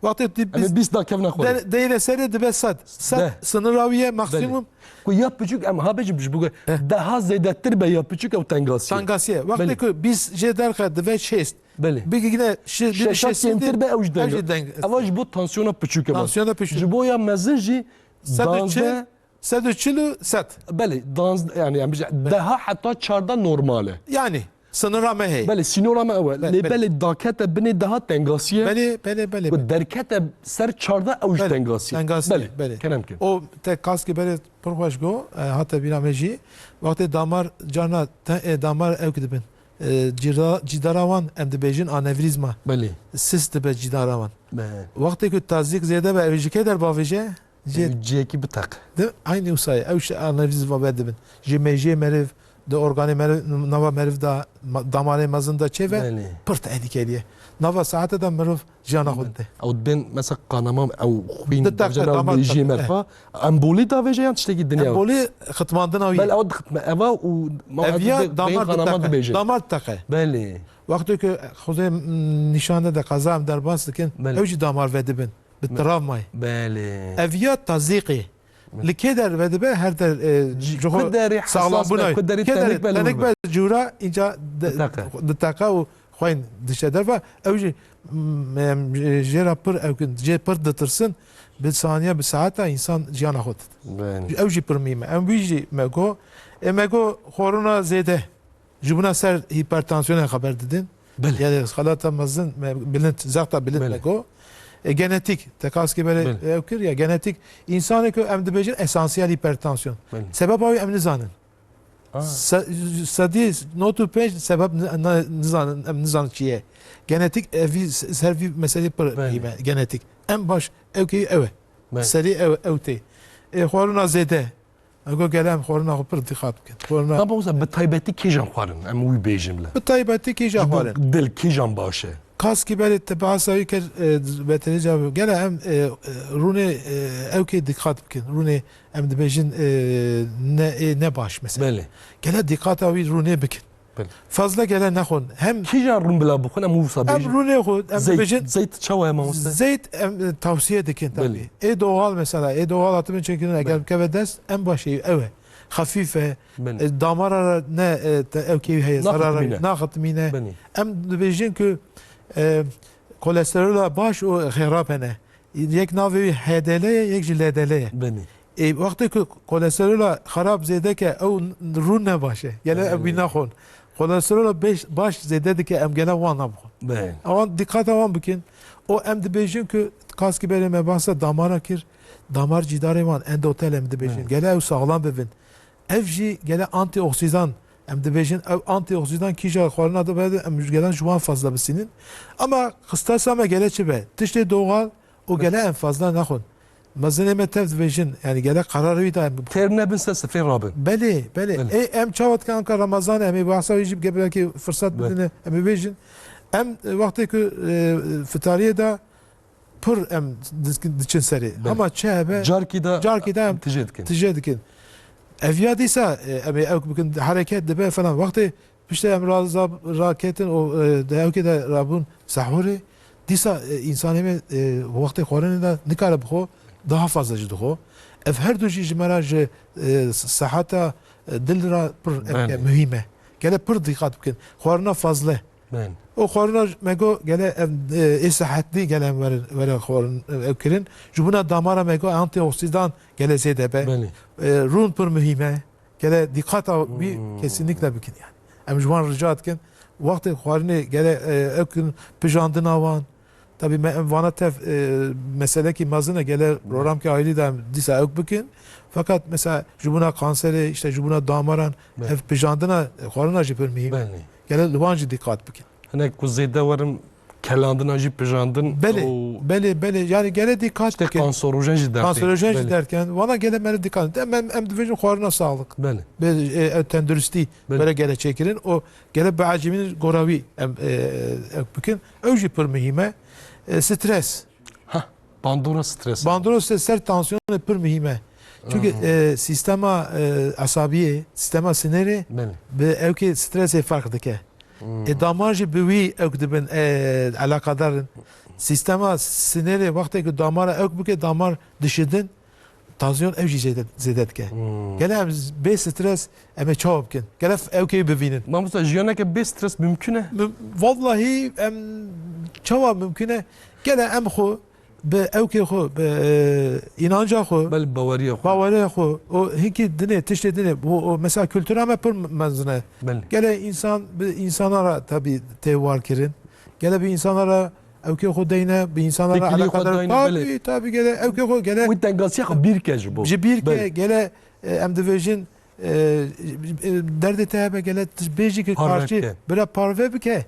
Wextê tu Em ê bîst bîst dakevne xwe. de-, deyne serê dibe sed. Sed Deh. sınıra wî ye maksimum. Belê. Ku ya piçûk em ha bêjim ji bo Eh. daha zêdetir be ya piçûk ew tengasiye. Tengasiye. Wextê Belê. ku bîst jê derxe dibe şêst. Belê. Bigine şi-, bigine Şeşa şêstî kêmtir de be ew jî ew deng. jî deng. Ewa ji bo tansiyona piçûk e Tansiyona bas. piçûk. Ji bo ya mezin jî Sed û çil, danzdeh. sed û çil û sed. Belê, danzdeh, yani, yani, daha heta çardeh normal e. Yani, sınıra me heye. Belê, sînora me ew e. Belê, Lê belê. belê dakete binê daha tengasiye. Belê, belê, belê, Ku belê. derkete ser çardeh ew jî Belê, tengasiye. tengasiye, Belê, belê. kerem ke. O te kaskê berê pir xweş go, e, hate bîra me jî. Wextê damar carna te, e, damar ew ki dibin. E, cîra-, cîdara wan em dibêjin anevrîzma. Belê. Sis dibe cîdara wan. Be. Wextê ku tazîk zêde be, ew ji kê der bavêje? Ji Ew cihekî biteq. Di eynî wisa ye. Ew şi anevrîzma ve dibin. Ji mêjiyê meriv, di organê meriv, nava meriv de, ma-, damarê mezin de çê ve Belê. pir tehlikeli ye. Nava saete de mirov jiyana xwe dide. Ew dibên mesela kanama ew xwîn Diteqe, dibêje damar mêjiyê diteqe. merfa. Embolî davêje yan tiştekî dinya. Embolî xitmandina wî. Bel ew dixitme. Eva û ma Ev ya dibê-, damar bê kanama diteqe. dibêje. Damar diteqe. Belê. Wextê ku xwedê, m, nîşan de qeza em derbas dikin, Belê. ew jî damar vedibin. Bi Be-, travmayê. belê. Ev ya tazîqê. Belê. Li kê der vedibe, her der, e, Ji ji xwe ku derê sağlam hesas bûna be, wî. ku derê Kê der tenik be, tenik lûr be, be. cûra, înca de-, Diteqe. diteqe û xwên dişe derve. Ew jî, m, em, jê re pir ew kin, jê pir ditirsin, bi saniye, bi saeta însan jiyana xwe dide. Belê. Ew jî pir mîm e. Em wî jî me got, e, me got xwarina zêde. Ji bona ser hipertansiyonê xeber didin. Belê. Yani xelata mezin, me-, bilind, zexta bilind Belê. me got. E, genetik, te kaskê berê Belê. ew kir ya, genetik, insanê ku em dibêjin esansiyel hipertansiyon. Belê. Sebeba wî em nizanin. Aa. Se-, sedî nod û pênc sebeb ni-, na-, nizanin, em nizanin çi ye. Genetik, e, vî, ser vî meselê pir Belê. hîme, genetik. Em baş, ew kê ew e. Belê. Serî ew, ew tê. E, xwarina zêde. Ego gele em xwarina xwe pir dîqat bikin. Xwarina Mamoste, bi taybetî kîjan xwarin? Em wî bêjin bile. Bi taybetî kîjan Ji bo xwarin? dil kîjan baş e? Kaskî berê te behsa wî kir, e, beterî cevab. Gele em, e, e, rûnê, e, ew kê dîqat bikin. Rûnê em dibêjin, e, ne, ê ne baş mesela. Belê. Gele dîqata wî rûnê bikin. Belê. Fazla gele nexwin. Hem Kîjan rûn bila bixwin, em wisa Em bêjin? rûnê xwe, em Zeyt, dibêjin zeyt çawa ye mamoste? Zeyt em, e, tavsiye dikin tabii. Belê. Ê doğal mesela, ê doğal hatibin çekirin, eger Belê. bikeve dest, en baş şey ew e. Xefîf e, Belê. e, damara re ne, e, te, ew kêwî heye, Naxitmîne. zarara, naxitmîne. Belê. Em dibêjin ku, e, kolesterola baş û xerab hene. Yek navê wî H D L ye, yek jî L D L ye. Belê. Ê, wextê ku kolesterola xerab zêde ke, ew rûn ne baş e. Gele ew wî nexwin. Kolesterola beş, baş zêde dike, em gele wan nabixwin. Ewan dîqata wan bikin. O em dibêjin ku kaskî berê me bahsa damara kir, damar cîdarê wan, endotel em dibêjin. Gele ew saxlam bibin. Ev jî gele antîoksîdan, em dibêjin, ew antîoksîdan kîja xwarina de be, em gelen ji wan fazla bisînin. Ama xistasa me gele çi be? Tiştê doğal û gele em fazla nexwin. Mezinê me tev dibêjin, yani gele qerar wî da em Têr nebin ser sifrê rabin. Belê, belê. Belê. Ê, em çawa dikin, em ka Ramazan, em ê bahsa wî jî bike, belkî firsat Belê. bidine, em ê bêjin. Em, e, wextê ku, e, fitariyê de pir em dikin, diçin serê. Belê. Hema çi hebe, Carkî de carkî de em tijê dikin. tijê dikin. Ev ya dîsa, e, em ê ew bikin, hereket dibe falan. Wextê piştê em raza-, raketin û, e, de ewkê de rabûn sehûrê, dîsa, e, însanê me, e, wextê xwarinê de nikare bixwe, daha fazla jî dixwe. Ev her du jî ji me re ji, e, seheta, e, dil re pir, e, Belê. muhîm e. Gele pir dîqat bikin. Xwarina fazle. Belê. O xwarina me got gele em, e, ê sehetlî gele em werin, were xwarin, e, ew kirin. Ji bona damara me got antîoksîdan gele zêde be. Belê. E, rûn pir muhîm e. Gele dîqata wî Hmm. kesinlikle bikin yani. Em ji wan rica dikin. Wextê xwarinê gele, e, ew kin pijandina wan. Tabii me, em vana tev, e, meselekî mezin e. Gele programkê ayrî de em dîsa ew bikin. Fakat mesela ji bona kanserê, işte ji bona damaran, Belê. ev pijandina, e, xwarina jî pir muhîm. Belê. Gele li wan jî dîqat bikin. Hinek ku zêde werin kelandina jî pijandin Belê, û belê, belê. Yani gele dîqat işte bikin. Kanserojen jî dertê. Kanserojen jî Belê. derken. Vana gele me re dîqat. Em, em, em dibêjin xwarina sağlık. Belê. Be, e, e, tenduristî Belê. bere gele çêkirin. O gele bi ecemîn gora wî em, e, e, bikin. Ew jî pir muhîm e. E, stres. Ha, bandora stres. Bandora stres ser tansiyonê pir muhîm e. Çünkü, Aha. e, sistema, e, esabiyê, sistema sinirê Belê. bi ewkê stresê ferq dike. Hmm. E, damar jî bi wî ewk dibin, e, alakadar in. Sistema sinirê wextê ku damara ewk bike, damar dişidin, tansiyon ew jî zêde, zêde dike. Hmm. Gele em z-, bê stres em ê çawa bikin? Gele f-, ewkê bivînin. Mamosta, jiyaneke bê stres mümkün e? Müm-, vallahi em çawa mümkün e? Gele em xwe bi ewkê xwe, bi, e, înanca xwe, Belê, baweriya xwe. baweriya xwe, o hinkî dinê, tiştê dinê, bu, o, mesela kultura me pir mezin e. Belê. Gele însan, bi însana re tabî tê war kirin. Gele bi însana re ewkê xwe deyne, bi însana re Têkilî xwe alakadar. deyne, Tabî, belê. tabî gele ewkê xwe gele Wî tengasîya xwe bîr ke ji bo. ji bîr ke Belê. gele, e, em dibêjin, e, e, derdê te hebe gele tu bêjî ki Parve karşî bike. bira parve bike.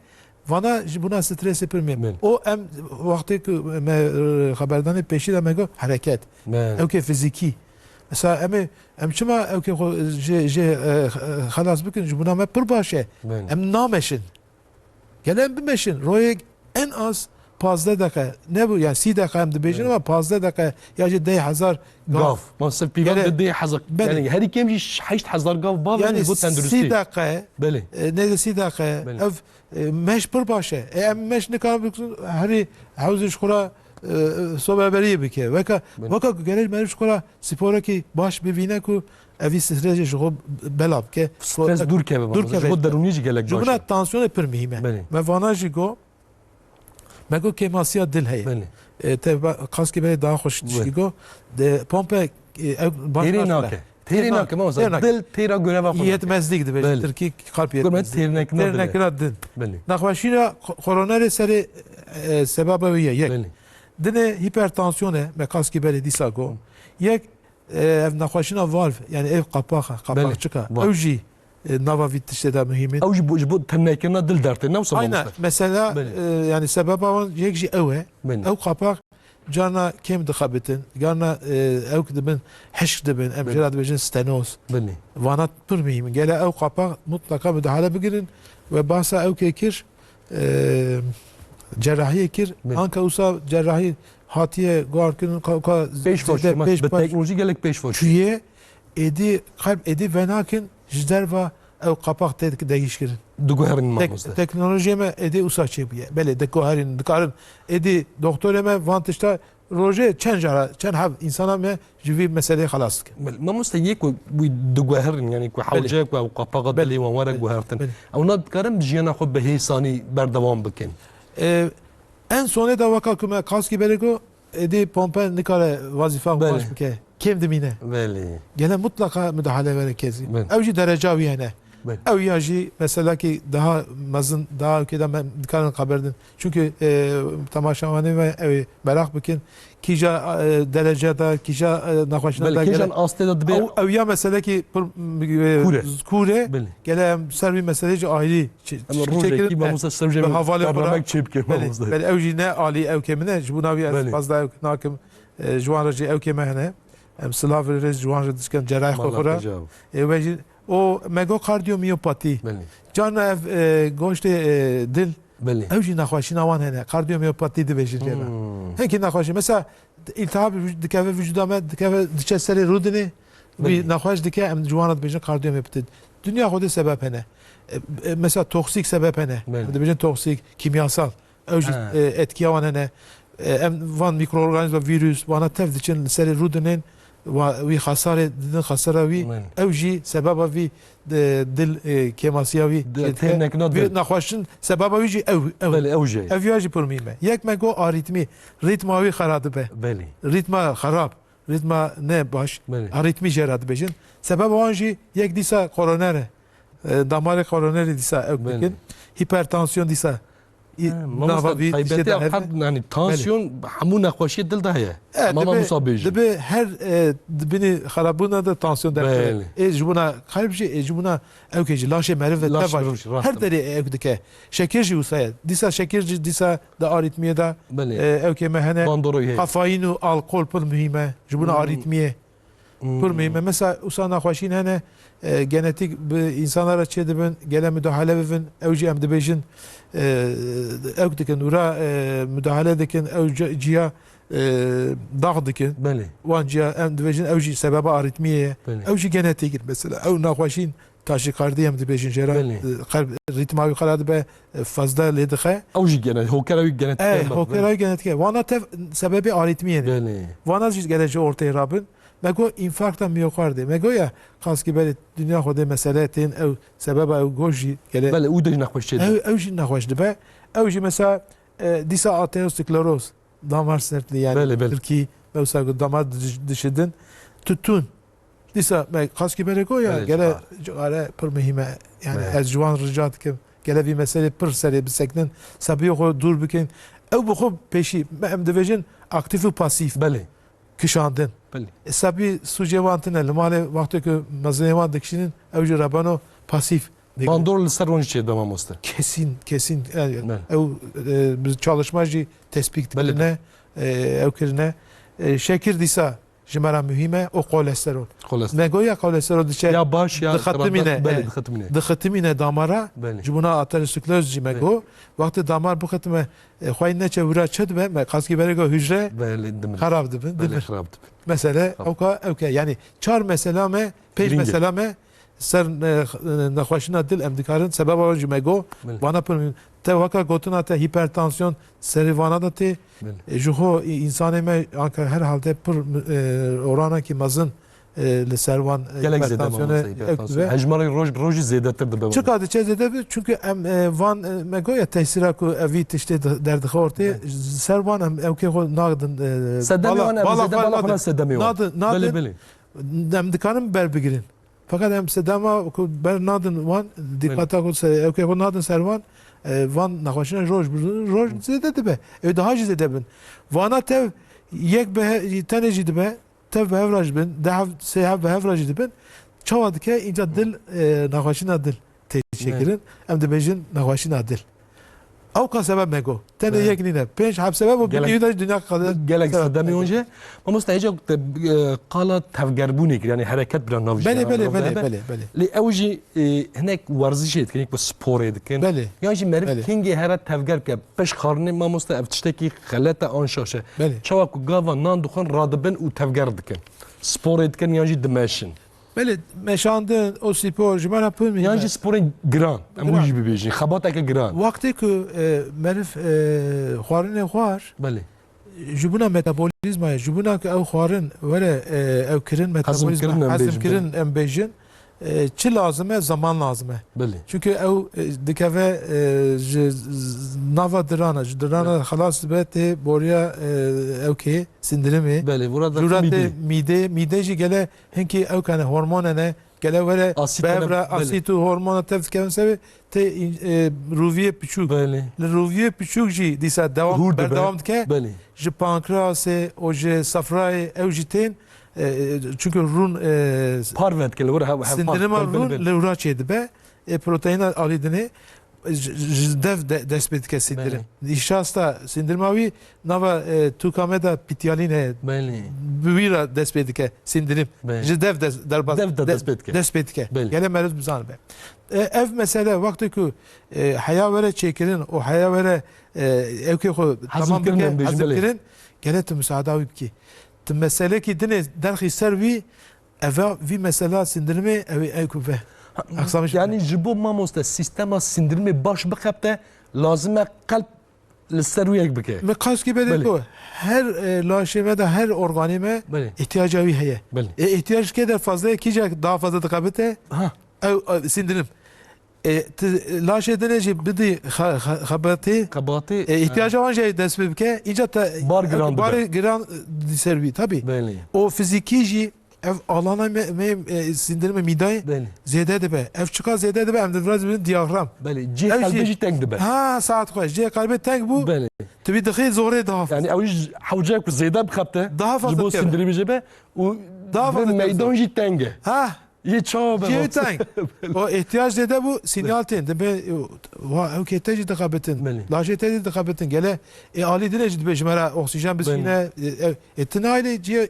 Vana ji bona stresê pir mê. Belê. O em wextê ku me, e, xeberdanê pêşî de me got hereket. Belê. Ewkê fizîkî. Mesela em ê, em çima ewkê xwe jê, jê, e, xelas bikin? Ji bona me pir baş e. Belê. Em nameşin. Gele em bimeşin. Royek en az pazdeh deqe. Ne bu? Yani sî deqe em dibêjin Belê. ama pazdeh deqe ya jî deh hezar gav. Gav. Mesela pîvan Gele- de deh hezar. Belê. Yani herî kêm jî heşt hezar gav bavê Yani ji bo tenduristî. sî deqe, Belê. e, nêzî sî deqe. Belê. Ev, e, meş pir baş e. E, em meş nikarin bikin, herî hewzê ji xwe re, e, e, sobeberiyê bike. Weka, Belê. weka ku gerek meriv ji xwe re sporekî baş bivîne ku evî stresê ji xwe bela bike. Stres dûr keve Dûr baba. keve. Ji bo derûnî jî gelek Ji baş bona e. tansiyonê pir muhîm e. Belê. Me vana jî got, me got kêmasiya dil heye. Belê. E, te ba-, kaskê belê daha xweş Belê. tişkî got. De pompe, e, ew baş Têrê nakibe. nake. Têrê Têrê nake, nake. mamosta. Têrê nake. Dil têra göreva xwe nake. Yetmezlik dibêjin Belê. tirkî, kalp Görme yetmezlik. têrnekina dil e. Têrnekina dil. Belê. Nexweşîna ko-, koronerê serê, e, sebeba wî ye. Yek. Belê. Dinê hipertansiyon e, me kaskê belê dîsa got. Yek, e, ev nexweşîna valv, yani ev qapaxa, Belê, qapaqçika. valv. Ew jî, e, nava vî tiştê de muhîm in. Ew jî bo, ji bo têrnekirina dil dertê, ne wisa Aynen, mamoste? mesela, Belê. e, yani sebeba wan yek jî ew e. Belê. Ew qapax carna kêm dixebitin, carna, e, ew dibin, hişk dibin, em Belê. jê re dibêjin stenoz. Belê. Vana pir muhîm in. Gele ew qapax mutlaka müdahale bigirin ve bahsa ew kê kir, e, cerrahiyê kir. Belê. Anka wisa cerrahî hatiye guharkirin, ka, ka Pêş zêde xweş, pêş bi xweş. teknolojî gelek pêş xweş. Çuye êdî, kalp êdî venakin ji derva ew qapax tê degîşkirin. Diguherin Tek-, mamoste. teknolojiyê me êdî wisa çêbûye. Belê, diguherin, dikarin. Êdî doktorê me van tişta rojê çend cara, çend heb însana me ji vî meseleyê xelas dikin. Belê, mamoste, yê ku wî diguherin, yani ku Belê. hewce ku ew qapaxa Belê. dilê wan were Belê. guhertin. Belê. Ew ne dikarin bi jiyana xwe bi hêsanî berdewam bikin. E, en sonê de weka ku me kaskî berê ku êdî pompe nikare wazîfa Belê. baş bike. kêm dimîne. Belê. Gele mutlaka müdahale were kezî. Belê. Ew jî dereca wî hene. Belê. Ew ya jî meselekî daha mezin, daha ewkê de me dikarin xeber din. Çünkü, e, temaşevanê me ew ê meraq bikin. Kîja, e, derece de, kîja, e, nexweşîna Belê, de kîjan gele. Astê de dibê Ew, ew ya meselekî pir, e, Kûr e. Kûr e. Belê. Gele em ser wî meselê jî ayrî çi-, Em çi-, rojekî çêkirin, e, mamoste ser jê bi hevalê xwe re. Bernamek çêbike Belê, mamoste. Belê, ew jî ne alî ewkê min e. Ji bo navî ez Belê. fazla ewk nakim. E, ji wan re jî ewkê me hene. Em silavê rêz ji wan re dikin, cerayê xwe Mala xwe re. xwe caw. E, we jî, o me got kardiyomiyopatî. Belê. Carna ev, e, goştê, e, dil, Belê. ew jî nexweşîna wan hene. Kardiyomiyopatî dibêjin jê re. Hmm. Hinkî nexweşî. Mesela, îltihab vüc-, dikeve vücuda me, dikeve diçe serê rûdinê, wî Belê. nexweş dike, em ji wan re dibêjin kardiyomiyopatî. Dinya xwedê sebep hene. E, e, mesela toksîk sebep hene. Belê. Em dibêjin toksîk, kîmyasal. Ew jî, Ha. e, etkiya wan hene. E, em van mikroorganîzma, vîrus, wana tev diçin li serê rûdinên, wa-, wî xesarê didin, xesara wî, Belê. ew jî sebeba vî, e, dil, e, kêmasiya wî Di-, çê dike. tênek na Vî dil. nexweşin, sebeba wî jî ew, ew. Belê, ew jî. Ev ya jî pir muhîm e. Yek me got arîtmî, rîtma wî xera dibe. Belê. Rîtma xerab, rîtma ne baş, Belê. arîtmî jê re dibêjin. Sebeba wan jî yek dîsa koroner e. E, damarê koronerî dîsa ewk Belê. dikin. Hipertansiyon dîsa i-, He, mamoste, nava vî taybetî tiştê de ev hev- qet, yani, tansiyon hemû nexweşiyê dil de heye. E, Mama dibe, Musa bêjin. dibe her, e, di binî xerabûna de tansiyon derkeve. Belê. Ê ji bona kalb jî, ê ji bona ewkê jî, laşê meriv ve Laş tev meriv jî, rast her e. derê ewk dike. Şekir jî wisa ye. Dîsa şekir jî dîsa di arîtmiyê de, Belê. e, ewkê me hene. Bandoro heye. Kafeîn û alkol pir muhîm e. Ji bona Hmm. arîtmiyê. Hmm. Pir muhîm e. Mesela, wisa nexweşîn hene, e, genetik bi însana re çê dibin, gele müdahale bibin, ew jî em dibêjin, e, ewk dikin, wira, e, müdahale dikin, ew ci-, ciya, e, dax dikin. Belê. Wan ciya em dibêjin, ew jî sebeba arîtmiyê ye. Belê. Ew jî genetik in mesela. Ew nexweşîn taşîkardî em dibêjin jê re, Belê. e, qelb rîtma wî xera dibe, e, fazla lê dixe. Ew jî gene-, hokera wî genetik E, e, hokera wî genetik e. Wana tev sebebê arîtmiyê ne. Belê. Wana jî gele ji orteyê rabin. Me got înfarkta miyokardê. Me got ya, kaskî berê dinya xwedê mesele tên ew sebeba ew goş jî gele. Belê, û de jî nexweş çê Ew, dibe. ew jî nexweş dibe. Ew jî mesela, e, dîsa ateroskleroz, damar sertliği yani Belê, belê. Tirkî, me wisa got damar diş-, dişidin. Tutun. Dîsa me kaskî berê got ya, Belê, gele cixare. cixare pir muhîm e. Yani Belê. ez ji wan rica dikim. Gele vî meselê pir serê bisekinin. Sebiyê xwe dûr bikin. Ew bi xwe pêşî, me em dibêjin aktif û pasîf. Belê. kişandin. Belê. E, sebî sûcê wan tune. Li malê wextê ku mezinê wan dikişînin, ew jî rebeno pasîf. Bandor li ser wan jî çêdibe mamoste. Kesin, kesin. E, Belê. ew, e, bi çalışma jî tespît Belê. kirine, e, ew kirine. E, şekir dîsa ji me re muhîm e, û kolesterol. Kolesterol. Me got ya kolesterol diçe Ya baş ya dixitimîne, standart, belê, e, dixitimîne. dixitimîne damara, Belê. ji bona ateroskleroz jî me Belê. got. Wextê damar bixitime, e, xweyî neçe wira çi dibe, me kaskî berê got hücre Belê, dimir. xerab dibin, Belê, dimir. xerab dibin. Mesele Tamam. ewka, ewke. Yani çar mesela me, pênc Girîng e. mesela me ser, e, nexweşîna dil em dikarin. Sebeba wan jî me got, Belê. vana pir muhîm. Te weka gotina te hipertansiyon serê vana de tê. Belê. E, ji xwe î-, însanê me anka her halde pir, e, oranekî mezin, e, li ser wan, e, Gelek zêde hipertansiyonê mamoste, ew hipertansiyon. dibe. Hejmarê roj bi rojî zêdetir dibe. Çika diçe zêde bi? Çünkü em, e, van, e, me got ya tesîra ku evî tiştê de-, derdixe ortê, Belê. ser wan em ewkê xwe nadin, e, Sedemê bala, wan em bala zêde xwe bala xwe nadin. sedemê wan. Nadin, nadin. Belê, belê. Em dikarin berbigirin. Fakat em sedema ku ber nadin wan, dîqata ku se-, ewkê xwe nadin ser wan, e, van nexweşîna roj bi roj zêde dibe. Ew daha jî zêde bin. Vana tev yek bi he-, tenê jî dibe, tev bi hev re jî bin, deh hev, sê hev bi hev re jî dibin. Çawa dike? Înca dil, e, nexweşîna dil tê çêkirin. Em dibêjin nexweşîna dil. Ewka sebeb me got. Tenê Ne. yek nîne. Pênc heb sebeb û Gelek, binî de dinya qede gelek sebeb sedemê me wan got. jî. Mamoste, hêja te, e, qala tevgerbûnê kir, yani hereket bira nav jî, Belê, yani belê, nav belê, hebe. belê, belê. Lê ew jî, e, hinek werzişê dikin, hinek sporê dikin. Belê. Yan jî meriv Belê. kengê here tevger bike. Pişt xwarinê mamoste ev tiştekî xelet e an şaş e. Belê. Çawa ku gava nan dixwin radibin û tevger dikin. Sporê dikin yan jî dimeşin. Belê, meşandin, o spor ji me re pir muhîm Yan e. jî sporên giran, em Giran. wî jî bibêjin, xebateke giran. Wextê ku, e, meriv, e, xwarinê xwar, Belê. ji bona metabolîzmayê, ji bona ku ew xwarin were, e, ew kirin, Hezm metabolîzma, kirin em hezm bêjin, kirin belê. em bêjin, E, çi lazim e? Zaman lazim e. Belê. Çünkü ew, e, dikeve, e, ji z-, nava dirana, ji dirana Belê. Xelas dibe tê boriya, e, ew kê sindirimê. Belê, burada Jura tê mîdê. Mîdê, mîdê jî gele hinkî ew kane hormone ne, gele were Asit bevra, hene, belê. Asit û hormona tev dikevin sevê tê, e, rûviyê piçûk. Belê. Li rûviyê piçûk jî dîsa dewam, Hûr dibe. Berdewam dike. Belê. Ji pankreasê û ji safrayê ew jî tên, e, e, çünkü rûn, e, Parve dike, li wir hev, hev sindirima par-, belê, rûn belê. Li wira çêdibe. E, proteîna alî dinê, e, ji, ji dev de, dest pê dike sindirim. Belê. Nîşasta sindirima wî nava, e, tûka me de pîtyalîn heye. Belê. Bi wî re dest pê dike sindirim. Belê. Ji dev des-, derbas-, Dev de de-, dest pê dike. Dest pê dike. Belê. Gele meriv bizanibe. E, ev mesele wextê ku, e, heya were çêkirin û heya were, e, ewkê xwe Hezm tamam kirin, bike, em bêjin, hezm belê. Kirin, gele tu misaada wî bikî. Tu meselekî dinê derxî ser wî, eva vî mesela sindirimê ew ê ew ku ve. Ha, Aksamîş yani bike. Ji bo mamoste sîstema sindirimê baş bixebite, lazim e qelb li ser wî yek bike. Me qas kî bede Belê. Ku her, e, laşê me de her organê me Belê. Ihtiyaca wî heye. Belê. E, ihtiyac kê de fazla ye, kî ca daha fazla dixebite, Ha. Ew, e, sindirim. E, ti laşê dinê jî bidî xe-, xe-, xebatê. Xebatê, E, ihtiyaca e. Wan jî dest pê bike. Înca te Bar giran dibe. Barê giran, e, di ser wî, tabii. Belê. O fizîkî jî ev alana me, me, e, sindirime mîdayê Belê. Zêde dibe. Ev çiqa zêde dibe, em di virazî bidin diyagram. Belê. Cihê Ev qelbê jî jî teng dibe. Ha, saet xweş. Cihê qelbê teng bû. Belê. Tu bî dixî zorê daha. Yani ew jî hewce ku zêde bixebite. Daha fazla Ji bo dikeve. Sindirî bijê be û Daha fazla meydan dikeve. Jî teng e. Ha. Yê çawa be Cihê bas? Teng. O ihtiyac zêde bû, sinyal tên. Dibe, wa, ew kê te jî dixebitin. Belê. Laşê te jî dixebitin. Gele, e, alî dinê jî dibe ji me re oksîjen Belê. Bisîne. E, e, e, tu naylê cihê,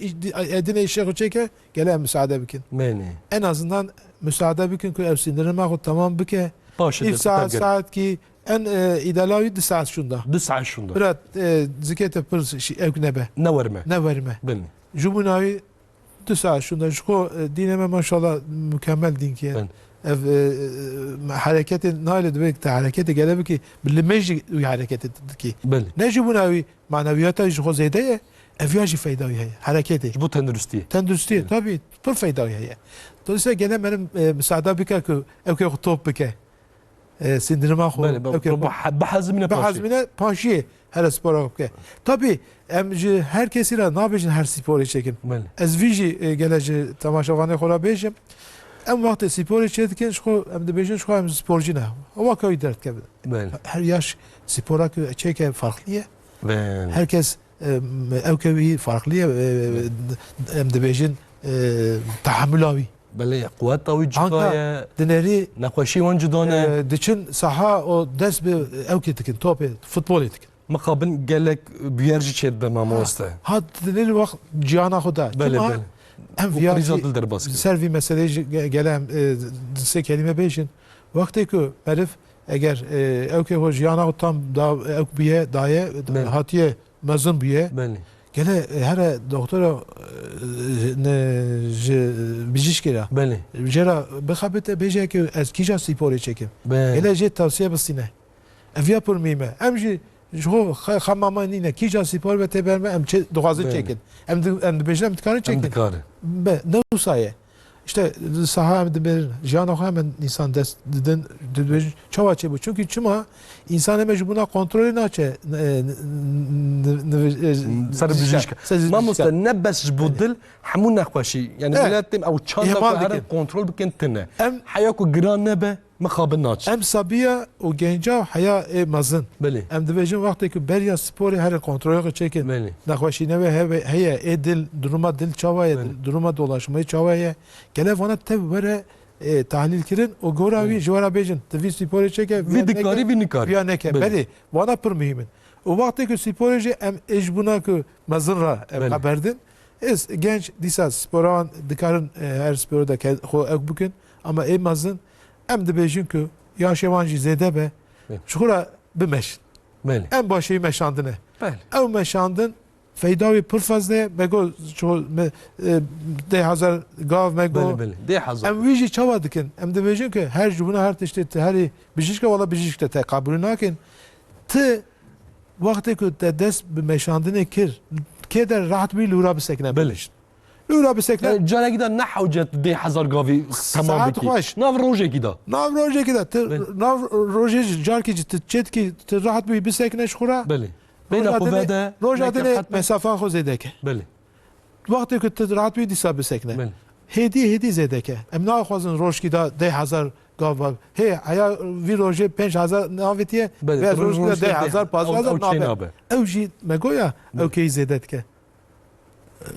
e, dinê îşê xwe çêke, gele em müsaade bikin. Belê. En azından müsaade bikin ku ew sindirima xwe tamam bike. Paşê Îf de saet, tev gere. Saet ki en, e, îdala wî du saet şûnda. Du saet şûnda. Bira, e, zikê te pir şi-, ew nebe. Ne werime. Ne werime. Belê. Ji bo navî Du saet şûnda ji xwe, e, dînê me maşallah mukemmel dînkî ye. Ben. Ev, e, e, hereketê naylê dibe te hereketê gele bikî, bi limê jî wî hereketê dikî. Belê. Ne ji bona wî manewiyata ji xwe zêde ye, ev ya jî feyda wî heye. Hereketê. Ji bo tenduristiyê. Tenduristiyê, Belê. Tabî, pir feyda wî heye. Dolayısıyla gele merim, e, misaada bike ku ew kê xwe top bike. E, sindirima xwe, Belê, be-, ew kê be-, xwe. Be-, bihezimîne paşê. Bihezimîne paşiyê here spora xwe bike. Tabî, em ji her kesî re nabêjin her sporê çêkin. Belê. Ez vî jî, e, gele ji temaşevanê xwe re bêjim. Em wextê sporê çêdikin, ji xwe, em dibêjin, ji xwe em sporcî ne. Waka wî derdikevin. Belê. Her yaş spora ku çêke farklı ye. Belê. Her kes Em, ew ke wî farklı ye, e, em dibêjin, e, tehemula wî. Belê, quweta wî cida Anka ye, dinerî, nexweşî wan cida ne. E, diçin saha û dest bi ew kê dikin, topê, futbolê dikin. Mixabin gelek bûyer jî çêdibe mamoste. Ha, dinerî wext ciyana xwe da. Belê, Çima belê. Em Û viya krîza jî dil derbas kir. Ser vî meseleyê jî ge-, gele em, e, sê kelîme bêjin. Wextê ku meriv eger, e, ew kê xwe jiyana xwe tam da, ew bûye, daye, Belê. Hatiye mezin bûye. Belê. Gele, e, here doktora, e, ne, ji bijîşkê re. Belê. Jê re bixebite, bêje ke ez kîja spîporê çêkim. Belê. Gele jê tavsiye bistîne. Ev ya pir muhîm e. Em jî ji xwe xe-, xemama nîne. Kîja spîpor ve tê ber me, em çê, dixwazin Belê. Çêkin. Em di-, em dibêjin, em dikarin Em çêkin. Dikarin. Be, ne wisa ye. İşte saha em dibêjin, jiyana xwe hemen insan dest didin, dibêjin, çawa çêbû? Çünkü çima insanê me ji bona kontrolê naçe, e, n-, n-, n-, e, Ser bijîşka. Ser bijîşka. Mamoste, ne bes ji bo Belê. Dil, hemû nexweşî. Yani Evet. Milet tên ew çanda Ihmal ku herin dikin. Kontrol bikin tine. Em Heya ku giran nebe, mixabin naçe. Em sabiya û genca û heya ê mezin. Belê. Em dibêjin wextê ku beriya sporê herin kontrolê xwe çêkin. Belê. Nexweşî nebe hebe, heye, ê dil, duruma dil çawa ye, Belê. Duruma dolaşmayı çawa ye. Gele vana tev were e, tahlîl kirin û gora wî Belê. Ji we re bêjin, tu vî spîporê çêke, Vî viya dikarî, neke, vî nikarî. Viya neke. Belê. Belê, vana pir muhîm in. Û wextê ku spîporê jî em ê ji bona ku mezin re em Belê. Xeber din, ê s-, genç dîsa spora wan dikarin, e, her spîporê de ke-, xwe ew bikin, ama ê mezin em dibêjin ku yaşê wan jî zêde be, Belê. Ji xwe re bimeşin. Belê. Em başê wî meşandin e. Belê. Ew meşandin Feyda wî pir fazla ye. Me got, ço-, me, e, deh hezar gav me got. Belê, belê. Deh hezar. Em wî jî çawa dikin? Em dibêjin ku her ji bona her tiştê te herî bijîşk e, wala bijîşk te, te qebûl nakin. Ti wextê ku te dest bi meşandinê kir, kê der rehet bî li wira bisekine Belê. Bijîşk. Lûra bisekine. Yani carekî de ne hewce tu deh hezar gavî temam Saet bikî. Xweş. Nav rojekî de. Nav rojekî de. Tu Belê. Nav rojê jî carkî jî tu çêtkî tu rahat bûyî bisekine ji xwe re. Belê. Beyna Roja xwe dinê, vede, roja dinê mesafan xwe zêde ke. Belê. Wextê ku tu rahat bî dîsa bisekine. Belê. Hêdî hêdî zêde ke. Em naxwazin rojkî de deh hezar gav ba. Hê, heya vî rojê pênc hezar navêtiye, Belê, ve roj rojkî de roj deh hezar, de panzdeh hezar ew, ew çê nabe. Nabe. Ew jî me goya, Belê. Ew keyî zêde dike.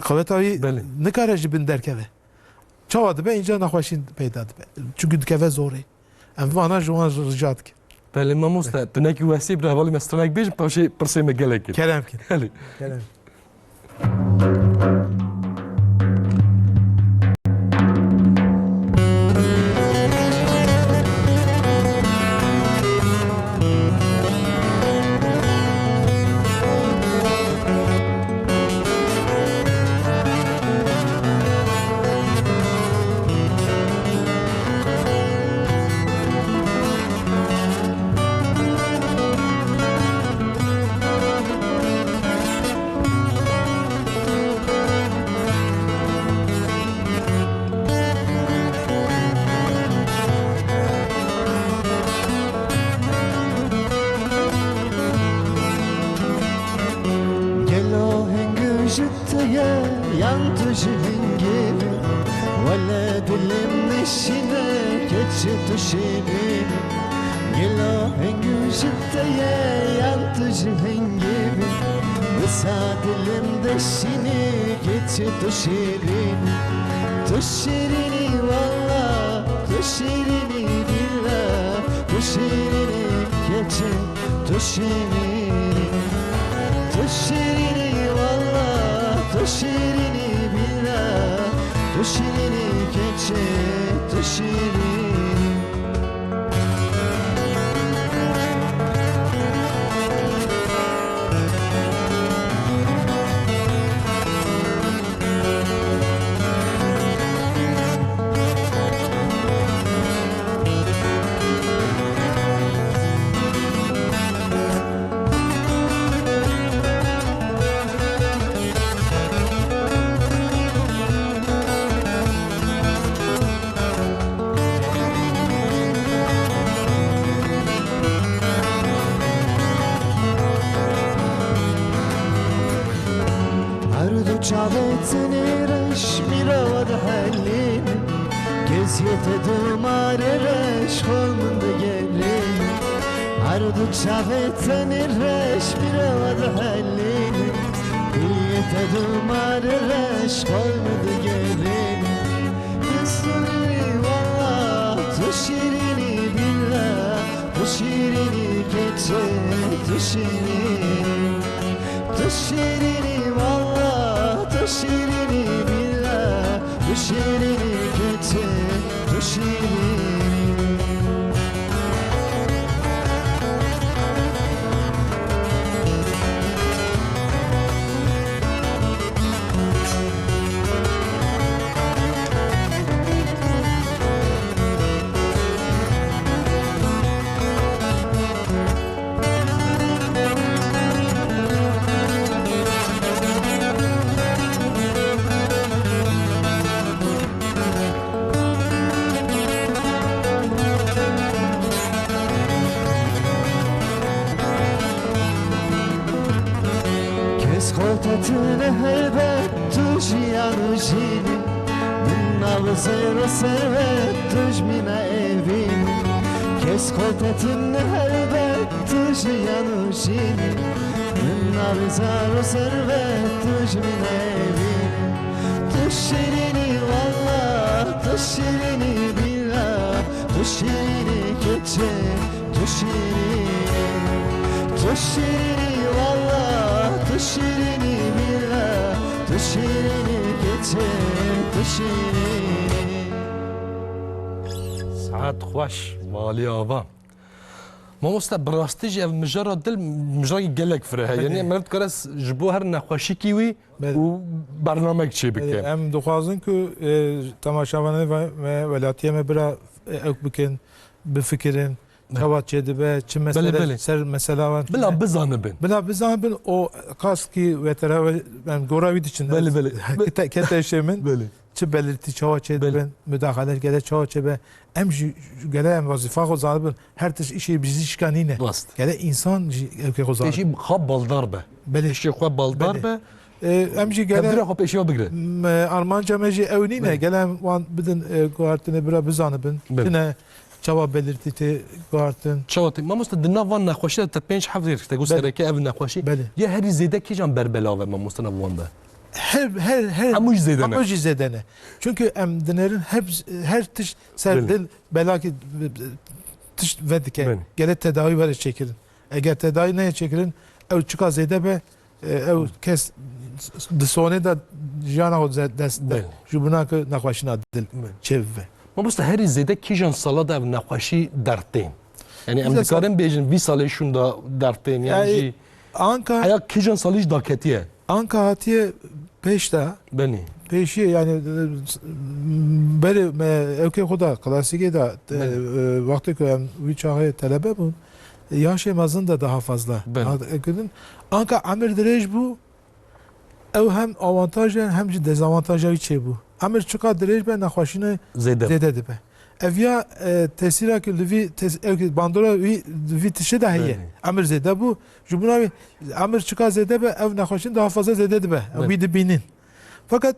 Qeweta wî Belê. Nikare ji bin derkeve. Çawa dibe, înca nexweşî peyda dibe. Çunku dikeve zorê. Em vana ji wan rica dikin. Belê mamoste, tu nekî wesî bira, hevalî me stranek bêjin, paşê pirsê me gelek in. Kerem kin. Belê. Kerem. Gelo hingû ji te ye, yan tu ji hingê bî? Wele dilim nişîne, keçê tu şîrîn. Gelo hingû ji te ye, yan tu ji hingê bî? Wisa dilim deşîne, keçê tu şîrîn. Tu şîrînî walla, tu şîrînî bîlla, tu şîrînî keçê. Tu şîrînî, tu şîrînî walla, tu şîrînî bîlla, tu şîrînî keçê, tu şîrînî. Her du çavê tenê reş mîra we dihelîn. Keziyê te du marê reş xwe min digerîn. Her du çavê tenê reş mîra we dihelîn. Keziyê te du marê reş xwe min digerîn. Tu şîrînî walla, tu şîrînî bîlla, tu şîrînî keçê, tu şîrînî. Tu şîrînî walla, tu şîrînî bîlla, tu şîrînî keçê, tu şîrînî. Kes xwe te tune helbet tu jiyan û jînî. Min navê zêr û serwet tu ji min e evînî. Kes xwe te tune helbet tu jiyan û jînî. Min navê zêr û serwet tu ji min e evînî. Tu şîrînî walla, tu şîrînî bîlla, tu şîrînî keçê, tu şîrînî. Tu şîrînî walla, tu şîrînî bîlla, tu şîrînî keçê, tu şîrînî. Saet xweş, malî ava. Mamoste, bi rastî jî ev mijara dil, mijarekî gelek fireh e. Belê. Yanî meriv dikare s-, ji bo her nexweşîkî wî Belê. Û bernamek çêbike. Belê, em dixwazin ku, e, temaşevanê ve, me, welatiyê me bira, e, ewk bikin, bifikirin. çawa çêdibe, çi mesele, belê, ser mesela wan tune. Bila bizanibin. Bila bizanibin, o kaskî vetere ve, yani gora wî diçin. Belê, belê. Kete, kete işê min. Belê. Çi belirtî çawa çêdibin, belê, müdahale gele çawa çêbe. Em jî gele em wezîfa xwe zanibin. Her tişt işê bijîşka nîne. Rast. Gele însan jî ewkê xwe zanibin. Tê jî xwe baldar be. Belê. Işê xwe baldar, belê, be. E, em jî gele tevdira xwe pêşiya bigire. M-, armanca me jî ew nîne. Belê. Gele em wan bidin, e, guhartinê bira bizanibin. Belê. Tune çawa belirtî tê guhartin. Çawa tê? Mamoste, di nav van nexweşî de te pênc heft rê te got, belê, sereke ev nexweşî. Belê. Ya herî zêde kîjan berbelav e, mamoste, nav wan de? Her, her, her, hemû jî zêde ne. Hemû jî zêde ne. Çünkü em dinêrin her, her tişt ser, belê, dil, belakî tişt vedike. Belê. Gele tedawî were çêkirin. Eger tedawî neye çêkirin, ew çika zêde be, e, ew kes di sonê de jiyana xwe ze-, dest de, belê, ji bona ku nexweşîna dil, belê, çêbibe. Mamoste, herî zêde kîjan sala de ev nexweşî dertên? Yani em dikarin bêjin vî salê şûnda dertên, yani, yani jî anka heya kîjan salî jî daketiye? Anka hatiye pêş de. Belê. Pêşiyê, yani, e, berê me ewkê xwe de, klasîkê de, e, belê, e, wextê ku em wî çaxê telebe bûn, yaşê mezin de daha fazla. Belê. Hat, e, kirin. Anka emir dirêj bû, ew hem avantaj e, hem jî dezavantaja wî çêbû. Emir çiqa dirêj be, nexweşînê zêde, zêde dibe. Ev ya, e, tesîra ku li vî tes-, ew ki bandora wî, vî tiştê de heye. Belê. Emir zêde bû. Ji bona wî emir çiqa zêde be, ev nexweşîn daha fazla zêde dibe. Belê. Wî dibînin. Fakat,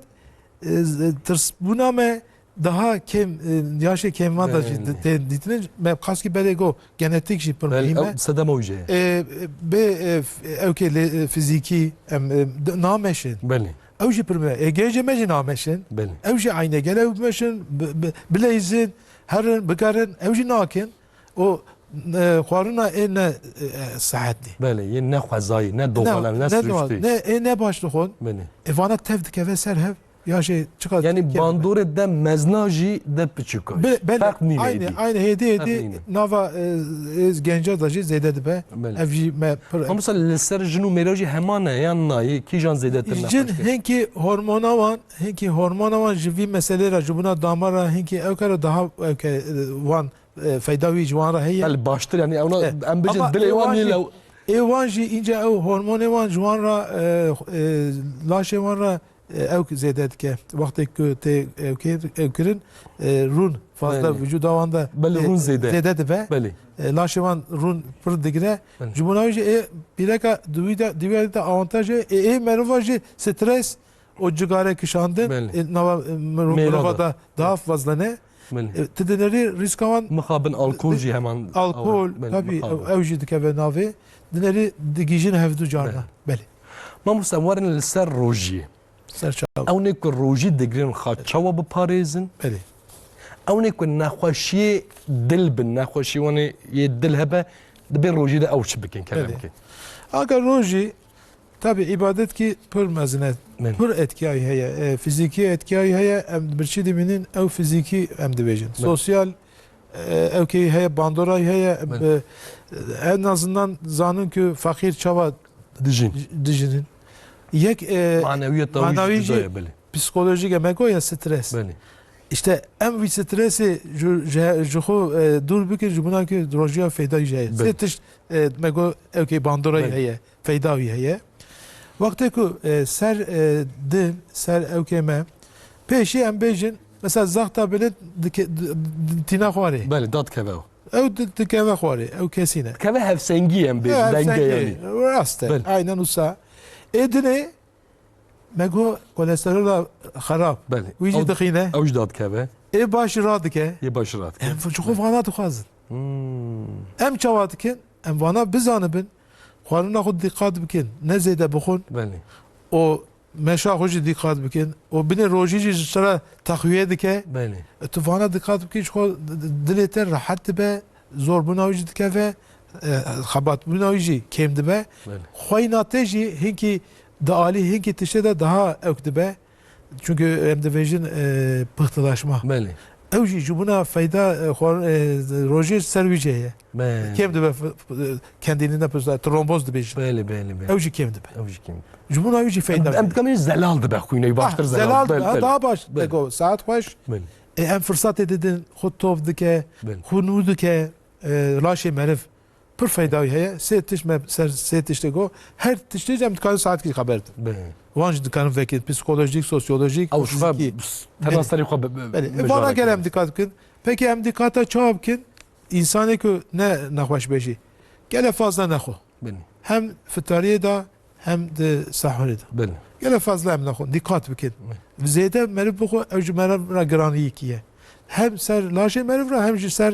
e, z-, tirsbûna me daha kêm, e, yaşê kêmvan de jî, belê, di-, tê dîtinin. Me kaskî berê got, genetik jî pir, belê, muhîm e. Ew sedema wî jê ye. E, bê, e, f-, ew kê lê, e, fizîkî, em, e, d-, nameşin. Belê. Ew jî pir me. Ê gêjê me jî nameşin. Belê. Ew jî eyne gel ew meşin, bi-, bi-, bileyzin, herin, bigerin, ew jî nakin. O, e, xwarina ê ne, e, e, sihetî. Belê, yê ne xwezayî, ne, ne doğal, ne, ne doğal, siruştî. Ne, ê ne baş dixwin. Belê. Ê vana tev dikeve ser hev, ya jê çiqas, yani, kêm bandorê de mezna jî de piçûka. Be-, belê, ferq nîne aynı, êdî. Aynı hêdî, ferq hêdî nîne. Nava, e, e, genca da jî zêde dibe. Belê. Ev jî me pir. Ama mesela li ser jin û mêra jî heman e, yan nayê, kîjan zêdetir nexweş kir? Jin hinkî hormona wan, hinkî hormona wan ji vî meselê re, ji bona damar re hinkî ew kare daha ew ke, e, wan, e, feyda wî ji wan re heye. Belê, baştir, yani, ew na, e, em bijin ama dilê ê wan wan jî, yê lew. Ê wan jî, înce ew hormonê wan ji wan re, e, e, laşê wan re, e, ew zêde dike. Wextê ku tê ew kê-, ew kirin, e, rûn fazla, belê, vücuda wan de, belê, e, rûn zêde, zêde dibe. Belê. E, laşê wan rûn pir digire. Belê. Ji bona wî jî ê pîreka di wî de, di wî de avantaj e. Ê, ê merova jî stres û cigare kişandin, belê, e, nava, e, miro-, mêra mirova de, da daha, belê, fazla ne. Belê. E, tu dinêrî rîska wan mixabin alkol jî heman, alkol, belê, tabii, mixabin, ew, ew jî dikeve navê. Dinêrî digihîjin hevdu carna. Belê. Belê. Mamoste, werin li ser rojiyê. Ser çav. Ew nê ku rojî digirin xwe çawa biparêzin? Belê. Ew nê ku nexweşiyê dil bin, nexweşî wanê yê dil hebe, dibê rojî de ew çi bikin, kerem, belê, bikin? Aga rojî, tabii, îbadetkî pir mezin e. Belê. Pir etkiyayî heye. E, fizîkî etkiyayî heye. Em birçî dimînin, ew fizîkî em dibêjin. Belê. Sosyal, e, ew keyî heye, bandorayî heye. Belê. Bi, en azından zanin ku feqîr çawa dijîn, dijînin. Yek, e, manewiyet manawî jî cuda ye, belê, psikolojik e, me goya stres. Belê. İşte em vî stresê ji, ji, ji xwe, e, dûr bikin, ji bona ku rojiya feyda jî heye. Belê. Sê tişt, e, me go ew kê bandorayî, belê, heye. Feyda wî heye. Wextê ku, e, ser, e, din, ser ewkê me, pêşî em bêjin, mesela zexta bilind dike-, di-, di-, tîna xwarê. Belê, dadikeve ew. Ew di-, dikeve xwarê, ew kesî ne. Dikeve hevsengî em bêjin, denge hevsengî, yanî. Rast e, belê, aynen wisa. Ê dinê, me got kolesterola xerab. Belê. Wî jî dixîne. Ew jî dadikeve. Ê baş jî radike. Ê baş jî radike. Em ji xwe vana dixwazin. Hmm. Em çawa dikin? Em vana bizanibin, xwarina xwe dîqat bikin, ne zêde bixwin. Belê. Û meşa xwe jî dîqat bikin. Û binê rojî jî ji te re texwiye dike. Belê. E, tu vana dîqat bikî, ji xwe d-, d-, dilê te rehet dibe, zorbûna wî jî dikeve, e, xebatbûna wî jî kêm dibe. Belê. Xweyna te jî hinkî di alî hinkî tiştê de daha ewk dibe. Çünkü em dibêjin, e, pıhtılaşma. Belê. Ew jî ji bûna feyda, e, xwar-, e, rojê ser wî jê ye. Belê. Kêm dibe f-, f-, kendiliğinden pıhtılaşma, tromboz dibêjin. Belê, belê, belê. Ew jî kêm dibe. Ew jî kêm dibe. Ji bûna wî jî feyda. Em, em dikamî zelal dibe xwînê, baştir, ah, zelal, zelal dibe, belê, ha, belê, daha baş, belê, dego, saet xweş. Belê. E, em fırsatê didin, xwe top dike, belê, xwe nû dike. e, laşê meriv pir feyda wî heye. Sê tişt me ser sê tiştê got. Her tiştê jî em dikarin saetkî xeber din. Belê. Wan jî dikarin vekir, psikolojik, sosyolojik, Ew ji xwe fizîkî. Tena Belê. serê xwe bi, bi, Belê. mijara Vana gel em kiriye. dikkat bikin. Peki em dikkata çawa bikin? Însanê ku ne nexweş be jî. Gele fazla nexwe. Belê. Hem fitariyê de hem di sehurê de. Belê. Gele fazla em nexwe. Dikkat bikin. Belê. Zêde meriv bixwe, ew ji meriv re giraniyekî ye. Hem ser laşê meriv re hem ji ser,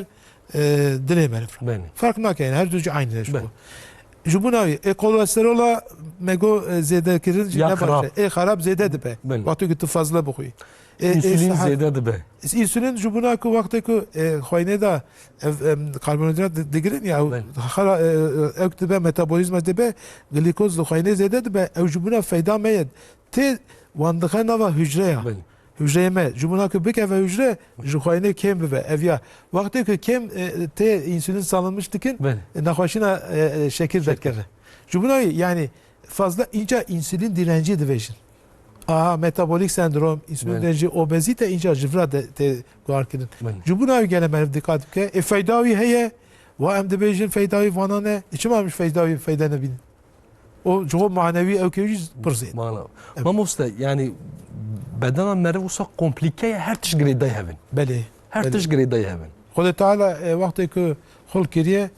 e, dilê meriv re. Belê. Fark nake, her du jî aynî ne ji Belê. xwe. Ji bona wî, e, kolesterola me got, e, zêde kirin jî Ya ne baş xirab. e. Ê xerab zêde dibe. Belê. Wextê ku tu fazla bixwî. E, e, Însûlîn saha- zêde dibe. Însûlîn ji bona ku wextê ku, e, xweynê de ev, em, karbonhîdrat di-, digirin ya, ew Belê. xera-, e, e, ew dibe, metabolîzma dibe, glîkoz li xweynê zêde dibe, ew ji bona feyda me ye. Tê wan dixe nava hûcreya. Belê. Hûcreyê me. Ji bona ku bikeve hûcre, ji xweynê kêm bibe. Ev ya. Wextê ku kêm, e, tê însûlîn salınmış dikin, Belê. e, nexweşîna, e, e, şekir Şekir. derkeve. Ji bona wî, yanî, fazla înca însûlîn direncî divêjin. Aha, metabolik sendrom, însûlîn Belê. direncî, obezîte înca ji vira de tê guharkirin. Belê. Ji bona wî gele meriv dikkat bike. Ê feyda wî heye, wa em dibêjin feyda wî vana ne. Ê çima em ji feyda wî feyde nebînin? O ji xwe manewî ew kê jî pir zêde. Mana. Evet. Mamoste, yani bedena meriv wisa komplîke ye, her tişt girêdayî hevin. Belê. Her Belê. tişt girêdayî hevin. Xwedê Teala, e, wextê ku xulq kiriye,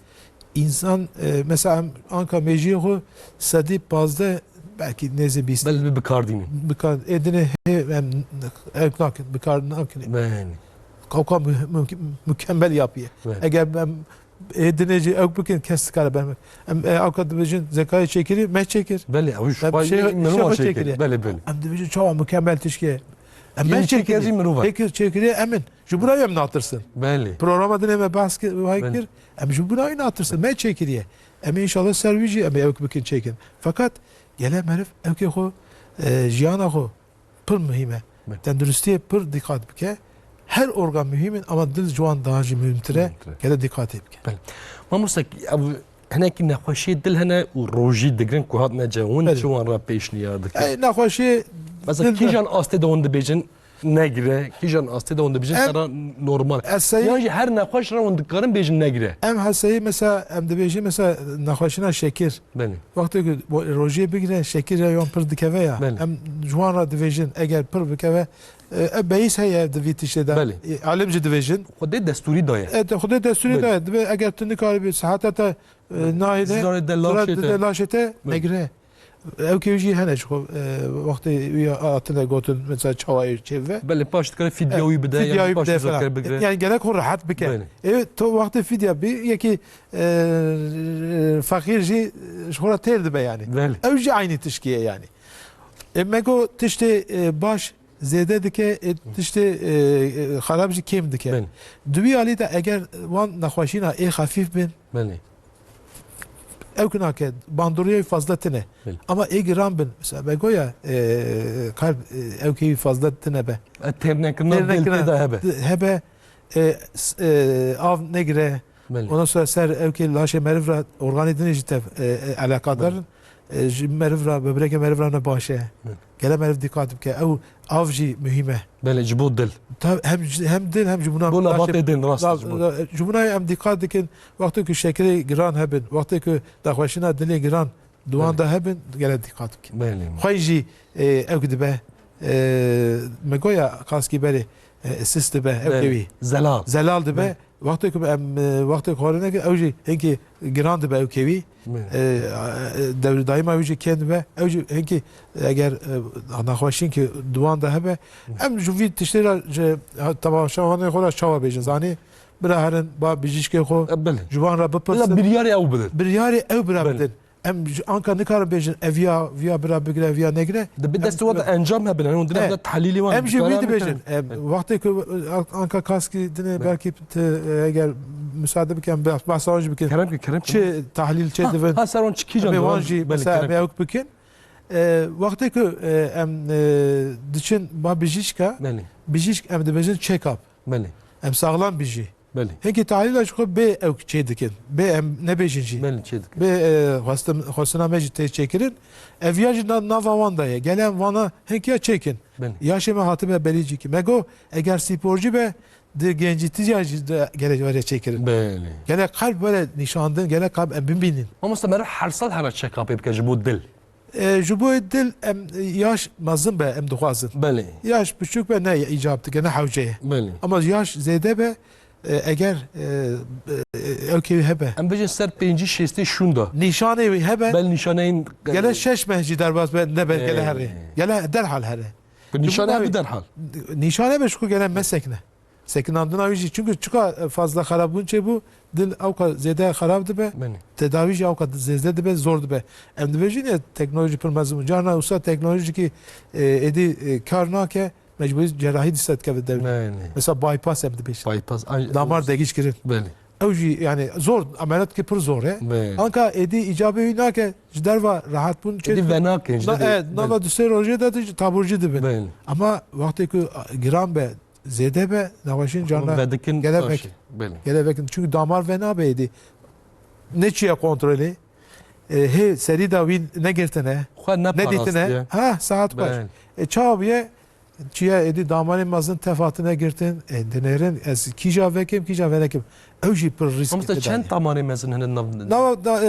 însan, e, mesela em anka mêjiyê xwe sedî pazdeh, belkî nêzî bîst. Belê bi kar dînin. Bikar, ê dinê hê, em, ew nakin, bikar nakin. Belê. Kawka mü-, mü-, mükemmel yapıya. Belê. Eger em ê dinê jî ew bikin, kes dikare bermek. Em, e, ewka dibêjin, zekayê çêkirî, me çêkir. Belê, ew Em şupa şey, yê mirova şupa çêkir. çêkirî. Belê, belê. Em dibêjin, çawa mükemmel tişkê. Em Yê me çêkir çêkirî. jî mirova. Çêkir, çêkirî, em in. Ji bira em natirsin. Belê. Programa dinê me behs kir, vay Belê. kir. Em ji bira wî natirsin. Me çêkiriye. Em ê înşallah ser wî jî em ê ew bikin çêkin. Fakat gele meriv ewkê xwe, e, jiyana xwe pir muhîm e. Belê. Tenduristiyê pir dîqat bike. Her organ muhîm in ama dil ji wan daha jî muhîmtir e. Muhîmtir e. Gele dîqatê bike. Belê. Mamoste, ev hinekî nexweşiyê dil hene û rojî digirin ku hatine cem, hûn Belê. çi wan re pêşniyar dikin? Ey, nexweşiyê Mesela dil de kîjan astê de hûn dibêjin negire, kîjan astê de hûn dibêjin Em, sera normal? ez seyî- Yan jî her nexweş re hûn dikarin bêjin negire? Em heseyî mesela, em dibêjin mesela nexweşîna şekir. Belê. Wextê ku bo-, rojiyê bigire, şekir ya wan pir dikeve ya. Belê. Em ji wan re dibêjin, eger pir bikeve, e, e, beyîs heye di vî tiştê de. Belê. E, alim jî dibêjin. Xwedê destûrî daye. E, te Xwedê destûrî Belê. daye. Dibe eger tu nikaribî siheta te, e, Belê. nahêle, Zirarê de laşê zira te. dide laşê te, Belê. negire. Ew kê jî hene ji xwe, e, wextê wî hatine gotin, mesela çawa yê çêbibe. Belê, paş dikare fidya E, wî bide, fidya yan wî paş bide muzakere falan. bigire. Yani gerek xwe rehet bike. Belê. E, to wextê fidya bî, yekî, e, feqîr jî ji xwe re têr dibe yani. Belê. Ew jî aynî tişkî ye yani. E, me got tiştê, e, baş zêde dike, e, tiştê, e, e, xerab jî kêm dike. Belê. Di wî alî de eger wan nexweşîna ê xefîf bin, Belê. ew ki nake, bandoriya wî fazla tine. Belê. Ama ê giran bin, mesela me goya, e, kalb, e, ew kê wî fazla tine be. E, têrnekirina Têrnekirina dil tê de hebe. di-, hebe, e, s-, e, av negire. Belê. Ondan sonra ser ew kê laşê meriv re organê dinê jî tev, e, e, alakadar Belê. in. E, ji meriv re, böbrekê meriv re ne baş e. Belê. Gele meriv dîqat bike. Ew av jî muhîm e. Belê, ji bo dil. Ta-, hem ji, hem dil hem ji bûna Bo laşê labatê din, rast, la-, ji bo. la-, ji bûna em dîqat dikin, wextê ku şekerê giran hebin, wextê ku daxweşîna dilê giran di wan Belê. de hebin, gele dîqat bikin. Belê. Xwey jî, e, ew dibe, e, me goya kaskî berê, e, sis dibe, ew Belê. kewî. Zelal. Zelal dibe. Belê. Wextê ku em, e, wextê xwarinê ke ew jî hinkî giran dibe ew kewî. Belê. E, e, dewr daîma ew jî kêm dibe. Ew jî hinkî eger, e, nexweşîn ki di wan de hebe, Belê. em ji vî tiştê re ji, ha, temaşevanê xwe re çawa bêjin? Zanî, bira herin, ba bijîşkê xwe E, belê. ji wan re Bila bipirsin. biryarê ew bidin. Biryarê ew bira Belê. bidin. Em ji anka nikarin bêjin, ev ya, viya bira bigire, ev ya negire. Di bi Em destê wan de encam hebin, yani hûn dine He. de tehlîlê wan Em jî dikare vî dibêjin. bikare. Em, Belê. wextê ku, e, anka kaskî dinê Belê. belkî ti, e, eger müsaade bikin, em behs-, behsa wan jî bikin. Kerem ki, kerem ki. Çi tahlîl, çi Ha, divin? ha, ser wan çi kîjan Em ê wan divan? jî Belê, mesela kerem em ki. ê ew bikin. E, wextê ku, e, em, e, diçin ba bijîşka, Belê. bijîşk em dibêjin check-up. Belê. Em saxlam bijî. Belê. Hinkî tahlîla ji xwe bê ew çê dikin. Bê em nebêjin jî. Belê, çê dikin. Bê, e, xwestin-, xwestina me jî tê çêkirin. Ev ya jî na-, nava wan de ye. Gele em vana hinkî ya çêkin. Belê. Yaşê me hatibe Belîcîkî. Me got, eger sporcî be, di gencîtiya jî de gelek were çêkirin. Belê. Gelek kalp were nîşandin, gelek kalp em bibînin. Mamoste, meriv her sal hene check-upê bike ji bo dil? E, ji bo dil em yaş mezin be, em dixwazin. Belê. Yaş biçûk be ne îcab dike, ne hewce ye. Belê. Ama yaş zêde be, e, eger, e, e, ew kê hebe. Em bêjin ser pêncî şêstê şûnda. Nîşanê wî hebe. Bel nîşaneyên Gele şeş meh jî derbas be, nebe gele Ee. herê. Gele derhal herê. Bi nîşan Ji bo hebe navê derhal. Nîşan hebe ji ku gele mesekne. Sekinandina wî jî, çunku çika fazla xerabbûn çêbû, dil ewka zêde xerab dibe, Belê. tedawî jî ewka zêde dibe, zor dibe. Em dibêjin ya teknolojî pir mezin bû. Carna wisa teknolojîkî, e, êdî, e, kar nake, mecbûrî cerahî dîsa dikeve dewrê. Belê. Mesela bypass em dibêjin. Bypass, ay- Damar degîş kirin. Belê. Ew jî, yani, zor, ameliyat ki pir zor e. Belê. Anka êdî îcabê wî nake, ji derva rehet bûn çê Êdî dike. venakin, ji Na- derê, e, nava belê. du sê rojê de tu taburcî dibin. Belê. Ama wextê ku giran be, zêde be, nexweşin carna Vedikin gele taşê. vek-, Belê. gele vekin. Çünkü damar ve nabe êdî. Ne çiye kontrolê? E, hê serî da wî negirtine, Xwe ne nedîtine. parastiye. Ha, saet xweş. Belê. E, çawa bûye? Çiye êdî damarê mezin tef hatine girtin, e, dinêrin, ez kîja vekim, kîja venekim. Ew jî pir rîsk Mamoste, tê çend danê. damarê mezin hene nav? Nava da, e,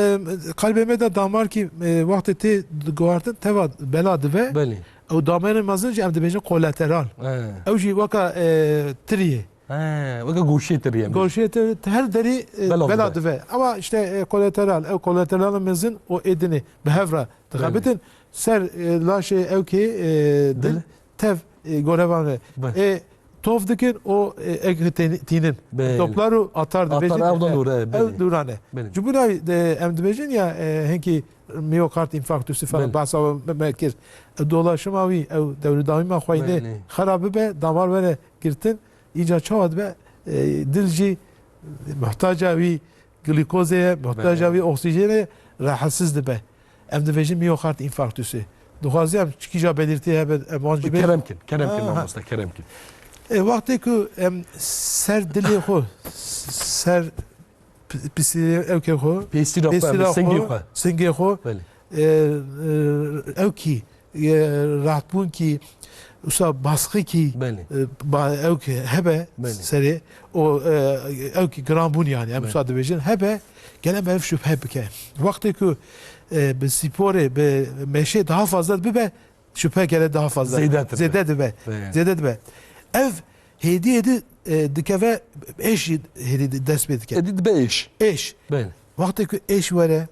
kalbê me de damar kî, e, wextê tê guhartin, teva bela dive. Belê. Ew damarê mezin jî em dibêjin kolateral. He. Ew jî weka, e, tiriyê. He, weke goşê tiriyê. Goşê tir, her derî, e, Bela bela dive. dive. Ama işte, e, kolateral, ew kolaterala mezin û ê dinê bi hev re dixebitin. Belê. Ser, e, laşê ew kê, e, dil, Belê. tev, e, gorevan re. Belê. E, tov dikin û, e, ek teni-, tînin. Belê. Toplar û atar Atar dibêjin. ew da E, dûr e, ew belê. dûran e. Belê. Ji bo navî de em dibêjin ya, e, hinkî miyokard infarktüsü falan Belê. bahsa me, me kir. E, dolaşima wî, ew dewrîdawîma xweynê Belê. xera bibe, damar were girtin, înca çawa dibe, e, dil jî muhtaca wî glîkozê ye, muhtaca Belê. wî oksîjenê ye, rahatsiz dibe. Em dibêjin miyokard infarktüsü. Dixwaze em çi kîja belirtî hebe, em wan jî bê- Kerem kin, kerem kin Ha, ha. mamoste, kerem kin. E, wextê ku em ser dilê xwe, ser pi-, pisî ew kê xwe, Pêstîra xwe, pêstîra singê xwe, xwe. singê xwe, Belê. e, e, ew kî, e, rahatbûn kî, wisa baskı kî, Belê. e, ba-, ew kî hebe Belê. serê, o, e, ew kî giranbûn yani, em Belê. wisa dibêjin, hebe, gele meriv şüphe bike. Wextê ku, e, bi sporê, bi meşê daha fazla bibe, şüphe gele daha fazla. Zêdetir be. Zêde dibe. Belê. Zêde dibe. Ev hêdî hêdî, e, dikeve êş jî hêdî dest pê dike. Êdî dibe êş. Êş. Belê. Wextê ku êş were,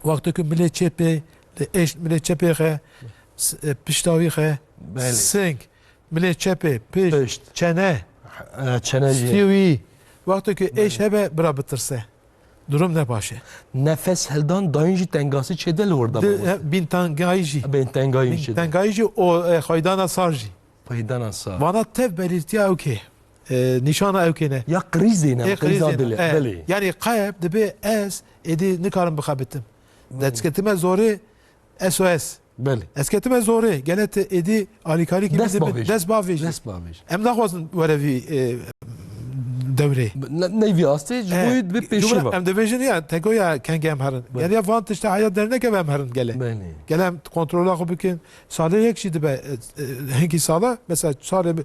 wextê ku milê çepê, li êş milê çepê xe, s-, e, pişta wî xe, Belê. sing, milê çepê, pişt, Pişt. çene, E, çene jî. stî wî. Wextê ku êş Belê. hebe, bira bitirse. Durum ne baş e. Nefes hildan dayîn jî tengasî çêde li wir de Di, mamoste. he, bîn tengayî jî. Bîn tengayî Bîn çêde. tengayî jî û, e, xweydana sar jî. Xweydana sar. Vana tev belîrtiya ew kê. E, nîşana ew kê ne. Ya krîzê ne, Ê krîza krîzê dilê. ne. E, Belê. yani qayeb dibe ez êdî nikarim bixebitim. Belê. Dest ketime zorê S O S. Belê. Ez ketime zorê, gele te êdî alîkarî kî Dest bidin, bavêjin. dest bavêjin. Dest bavêjin. Em naxwazin were vî, e, dewrê. Ne, neyvî astê, ji E, bo yê dibe ji bo pêşî ve. em dibêjin ya, tego ya kengê em herin. Belê. Gel ya van tişta heya dernekeve em herin gele. Belê. Gele em kontrola xwe bikin. Salê yek jî dibe, e, e, hinkî sala, mesela salê bi-,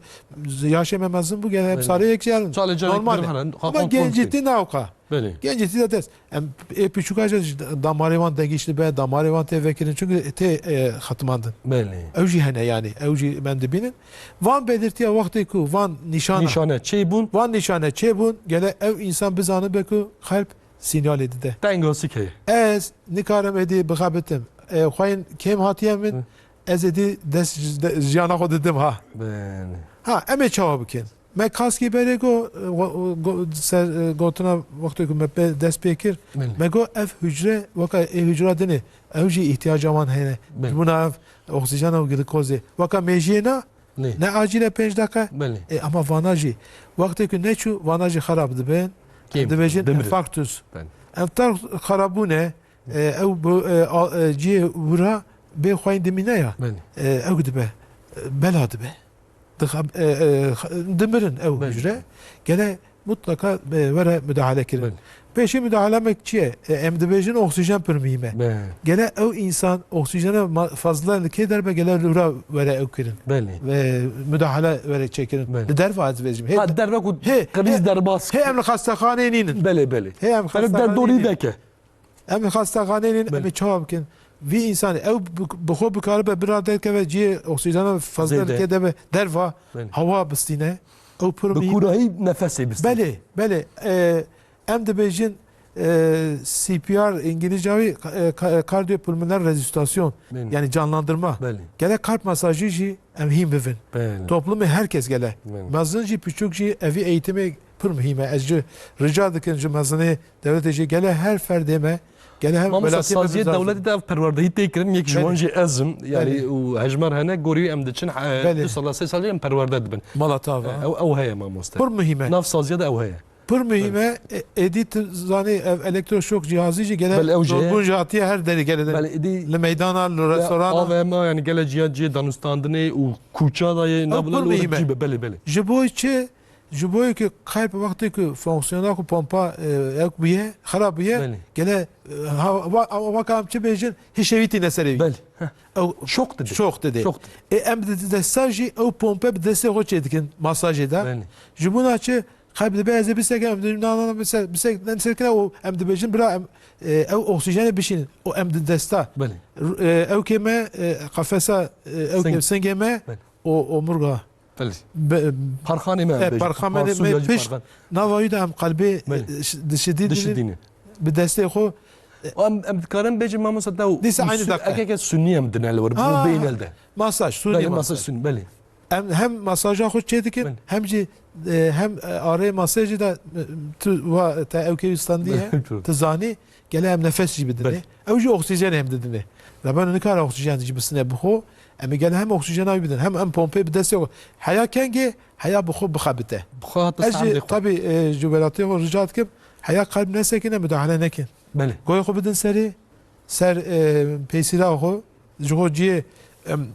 yaşê me mezin bû, gele em Belê. salê yek jî herin. Salê carek Normal e. herin, ha Ama kontrol gencîtî bikin. ne ewqa. Belê. Gencî tî de dest. Em ê piçûka jî damarê wan degîş dibe, damarê wan tê vekirin. Çünkü tê, e, xetmandin. Belê. Ew jî hene yani. Ew jî em dibînin. Van belirtiya wextê ku van nîşana. Nîşane çê bûn. Van nîşane çê bûn. Gele ew însan bizanibe ku xelp sînyalê dide. Tengasîk heye. Ez nikarim êdî bixebitim. E, xweyên kêm hatiye min. Hı. Ez êdî dest ji de-, jiyana xwe didim ha. Belê. Ha, em ê çawa bikin? Me kaskî berê go, go, go, ser, e, gotina wextê ku me pe-, dest pê kir, Belê. me go ev hücre weka ê hücra dinê, ew jî îhtiyaca wan hene. Belê. Ji bona ev oksîjena û glikozê. Weka mêjiyê na, Lê. ne acîl e pênc deqe. Belê. E, ama vana jî, wextê ku neçû, vana jî xerab dibin. Kêm, Em dibêjin dimirin. infarktus. Belê. Ev tar xerabûn e, e, ew bu, e, a, e, cihê wira bê xweyên dimîne ya. Belê. E, ew dibe. E, bela dibe. Dixa-, e, e, xa-, dimirin ew Belê. hücre. Gele mutlaka, e, were müdahale kirin. Belê. Pêşî müdahale me çi ye? E, em dibêjin oksîjen pir muhîm e. Be. Gele ew însan oksîjene ma-, fazla li kê derbe gele lûra were ew kirin. Belê. Ve müdahale were çêkirin. Belê. Li derve ez dibêjim. Hê, Ha, derve ku hê, krîz hê, derbas. Hê em li xestexaneyê nînin. Belê, belê. Hê em Belê xestexaneyê derdorî nînin. deke. Em li xestexaneyê nînin, em Belê. ê çawa bikin? Vî însanê ew bi, bi xwe bikaribe bira derkeve cihê oksîjena fazla Zêde. li kê derbe derva Belê. hewa bistîne. Ew pir Bi muhîm e. kûrahî nefesê bistîne. Belê, belê. E, Em dibêjin, e, C P R, îngilîzca wî, e, ka-, e, cardiopulmoner resuscitation, Belê. yani canlandırma. Belê. Gele kalp masajı jî em hîn bivin. Belê. Toplumê herkes gele. Belê. Mezin jî, piçûk jî, evî eğitimê pir muhîm e. Ez ji rica dikin ji mezinê dewletê jî gele her ferdê me, gele her Mamosta, welatê me saziyê bizazin. dewletê de ev perwerdehî tê kirin, yek ji Belê. wan jî ez im, yani Belê. û hejmar hene, gorî em diçin, e, Belê. du sala, sê salî em perwerde dibin. Mala tava. E, ew, ew heye mamoste. Pir muhîm e. Nav saziya de ew heye. Pir muhîm e. E, êdî tu zanî ev elektroşok cihazî jî gele Belê, ew jî heye. zorbûn ji hatiye her derê gele de. Belê, êdî Li meydana, li Ya, restorana. A V M, yani gele ciya cihê danûstandinê û kûça da yê Ew nabile pir li muhîm e. cî be, belê, belê. Ji bo çi? Ji bo ku kalp wextê ku fonksiyona ku pompa, e, ew bûye, xera bûye, Belê. gele, e, ha, wa-, wa-, waka em çi bêjin, hişevî tîne serê wî. Belê. Heh. Ew Şok dide. şok dide. Şok dide. E, em di, di desta jî ew pompe bi destê xwe çê dikin masajê de. Belê. Ji bona çi? Qey dibe ez ê bisekim, em dibêjin, na, na, na, bise-, bisek, ne bisekine û em dibêjin, bira em, e, ew oksîjenê bişînin. Û em di desta. Belê. R-, e, ew kê me, e, qafesa, e, ew Sing. kê, singê me, Belê. û omurga. Belê. Be-, Parxanê me, e, bêjin. parxanê me, Parsuya jî pişt parxan. nava wî de em qelbê, Belê. e, ş-, dişidî Dişidînin. dinin. Bi destê xwe. Û em, em dikarin bêjin, mamosta, da û Dîsa û aynı su-, dakika. eke ke sunî em dine li wir, Ha, bu ha. bêyne li de. Masaj, sunî Belê, masaj. masaj sunî, belê. Em hem masaja xwe çê dikin, Belê. hem jî, e, hem, e, arê masajê de, e, tu wa te ew kevî standî ye, Belê, tu zanî, gele em nefes jî bidinê. Belê. Ew jî oksîjenê hem didinê. Leben nikare oksîjen jî bisine bi xwe. Em ê gele hem oksîjena wî bidin, hem em pompê bi destê xwe. Heya kengê, heya bi xwe bixebite. Bi xwe hate Ez jî standê xwe. tabî, e, ji welatê xwe rica dikim, heya qelb nesekine, müdahale nekin. Belê. Goyê xwe bidin serê, ser, e, pêsîra xwe, ji xwe cihê, em, e,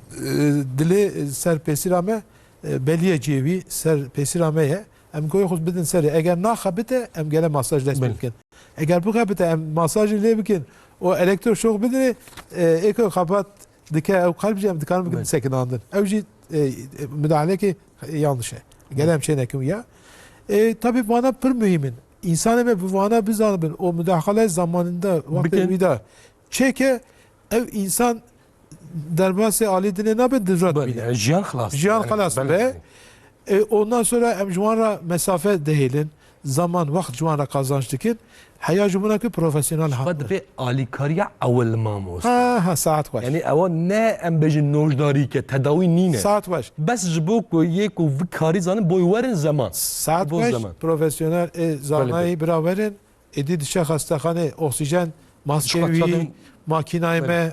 dilê, e, ser pêsîra me, e, beliyê cihê wî, ser pêsîra me ye. Em goyê xwe bidin serê. Eger naxebite, em gele masaj dest pê Belê. bikin. Eger bixebite, em masajê lê bikin û elektroşok bidinê, e, ê ku xebat dike, ew qelb jî em dikarin bikin Belê. sekinandin. Ew jî, e, e, müdahalekê yanlış e. Gele em çê nekin ya. E, tabî vana pir muhîm in. Însanê me bi vana bizanibin û müdahale zamanında, wextê Bikin. wî de çêke, ev însan derbasê alî dinê nabe, divrat Belê, bîne. yani jiyan xelas Jiyan dibe. xelas Yani, dibe. belê. E, ondan sonra em ji wan re mesafe dihêlin, zaman, wext ji wan re qazanç dikin. Heya ji bona ku profesyonel Xwe hatine. dibe alîkariya ewil mamoste. Ha, ha, saet xweş. Yani ewa ne em bêjin nojdarî ke, tedawî nîne. Saet xweş. Bes ji bo ku yê ku vikarî zanin, boy werin zeman. Saet Bo xweş, zeman. profesyonel, e, Belê, zanayî belê. bira werin, êdî diçe xestexanê, oksîjen, maskê Ji xwe wî, çadin- makînayê Belê. me,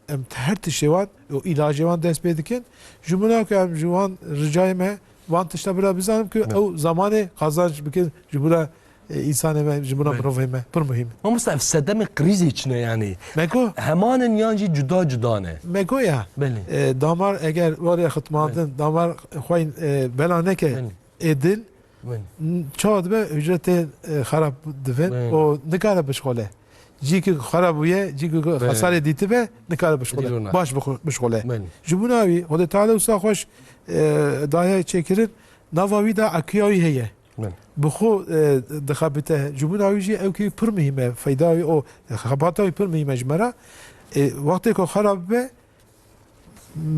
em her tiştê wan û îlacê wan dest pê dikin. Ji bona ku em ji wan ricayê me, van tişta bira bizanim ku Evet. ew zamanê qazanc bikin ji bona, e, însanê me, ji bona Evet. mirovê me. Pir muhîm e. Mamosta, ev sedemê krîzê çi ne yani? Me got. Heman in yan jî cuda cuda ne? Me got ya. Belê. E, damar eger were xitmandin, Evet. damar xweyî, e, bela neke, Belê. ê dil, Belê. n-, çawa dibe hücre tên, e, xerab dibin Belê. û nikare bişxole. Cî ku xerab bûye, cî ku Belê. xesarê dîtibe, nikare bişxole. Belê. Baş bixwe-, bişxole. Belê. Ji bona wî, Xwedê Teala wisa xweş, e, daye çêkirin, nava wî de ekuya wî heye. Belê. Bi xwe, e, dixebite. Ji bona wî jî ew kî pir muhîm e. Feyda wî û xebata wî pir muhîm e ji me re. E, wextê ku xerab bibe,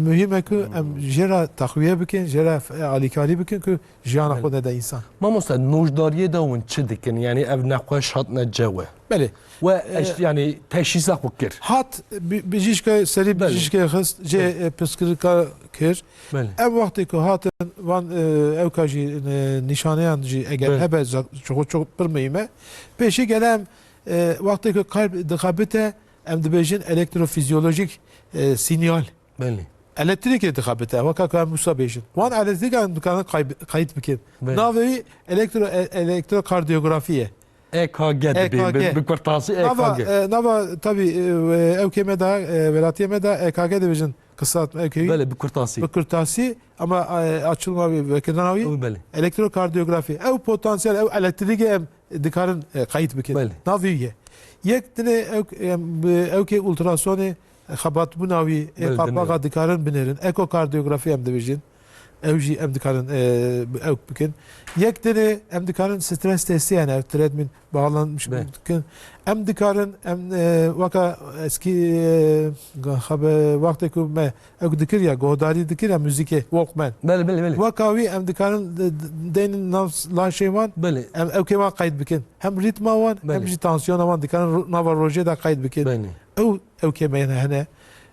Muhîm e ku em jê re texwiye bikin, jê re f-, alîkarî bikin ku jiyana xwe nede însan. Mamoste, nojdariyê de hûn çi dikin? Yani ev nexweş hatine cewe. Belê. We Ee, eş-, yani teşhîsa xwe kir. Hat bi-, bijîşke serî Belê. bijîşkê xist, jê, Belê. e, piskirika kir. Belê. Ev wextê ku hatin van, e, ewka jî, e, nîşaneyan jî eger Belê. hebe za-, çok, çok pir muhîm e. Pêşî gele em, e, wextê ku kalb dixebite, em dibêjin elektrofizyolojik, e, sinyal. Belê. Elektrîkê dixebite, weka ku em wisa bêjin. Wan elektrîkan dikarin qay-, qeyd bikin. Belê. Navê wî elektro-, e-, elektrokardiyografî ye. E K G dibê, E K G. bi, bi kurtasî Nava, E K G. e, nava tabî, e, ew kê me de, e, welatiyê me de E K G dibêjin, kısaltma ew kê wî. Belê, bi kurtasî. Bi kurtasî, ama, e, açılma wî, vekirina wî Ew belê. elektrokardiyografî. Ew potansiyel, ew elektrîkê em dikarin, e, qeyd bikin. Belê. Nav wî ye. Yek dinê ew, em, bi ewkê ultrasonê xebatbûna wî, ê Belê, qapaxa dinê. dikarin binêrin. Ekokardiyografî em dibêjin. Ew jî em dikarin, e, ew bikin. Yek dinê em dikarin stres testî, yani ev tretmin bağlanmış Belê. bikin. Em dikarin, em, e, weka eskî, e, xebe, wextê ku me ew dikir ya, guhdarî dikir ya muzîkê, Walkman. Belê, belê, belê. Weka wî em dikarin de-, de-, deynin nav laşê wan, Belê. em ewkê wan qeyd bikin. Hem rîtma wan, Belê. hem jî tansiyona wan dikarin ro-, nava rojê de qeyd bikin. Belê. Ew, ewkê me hene.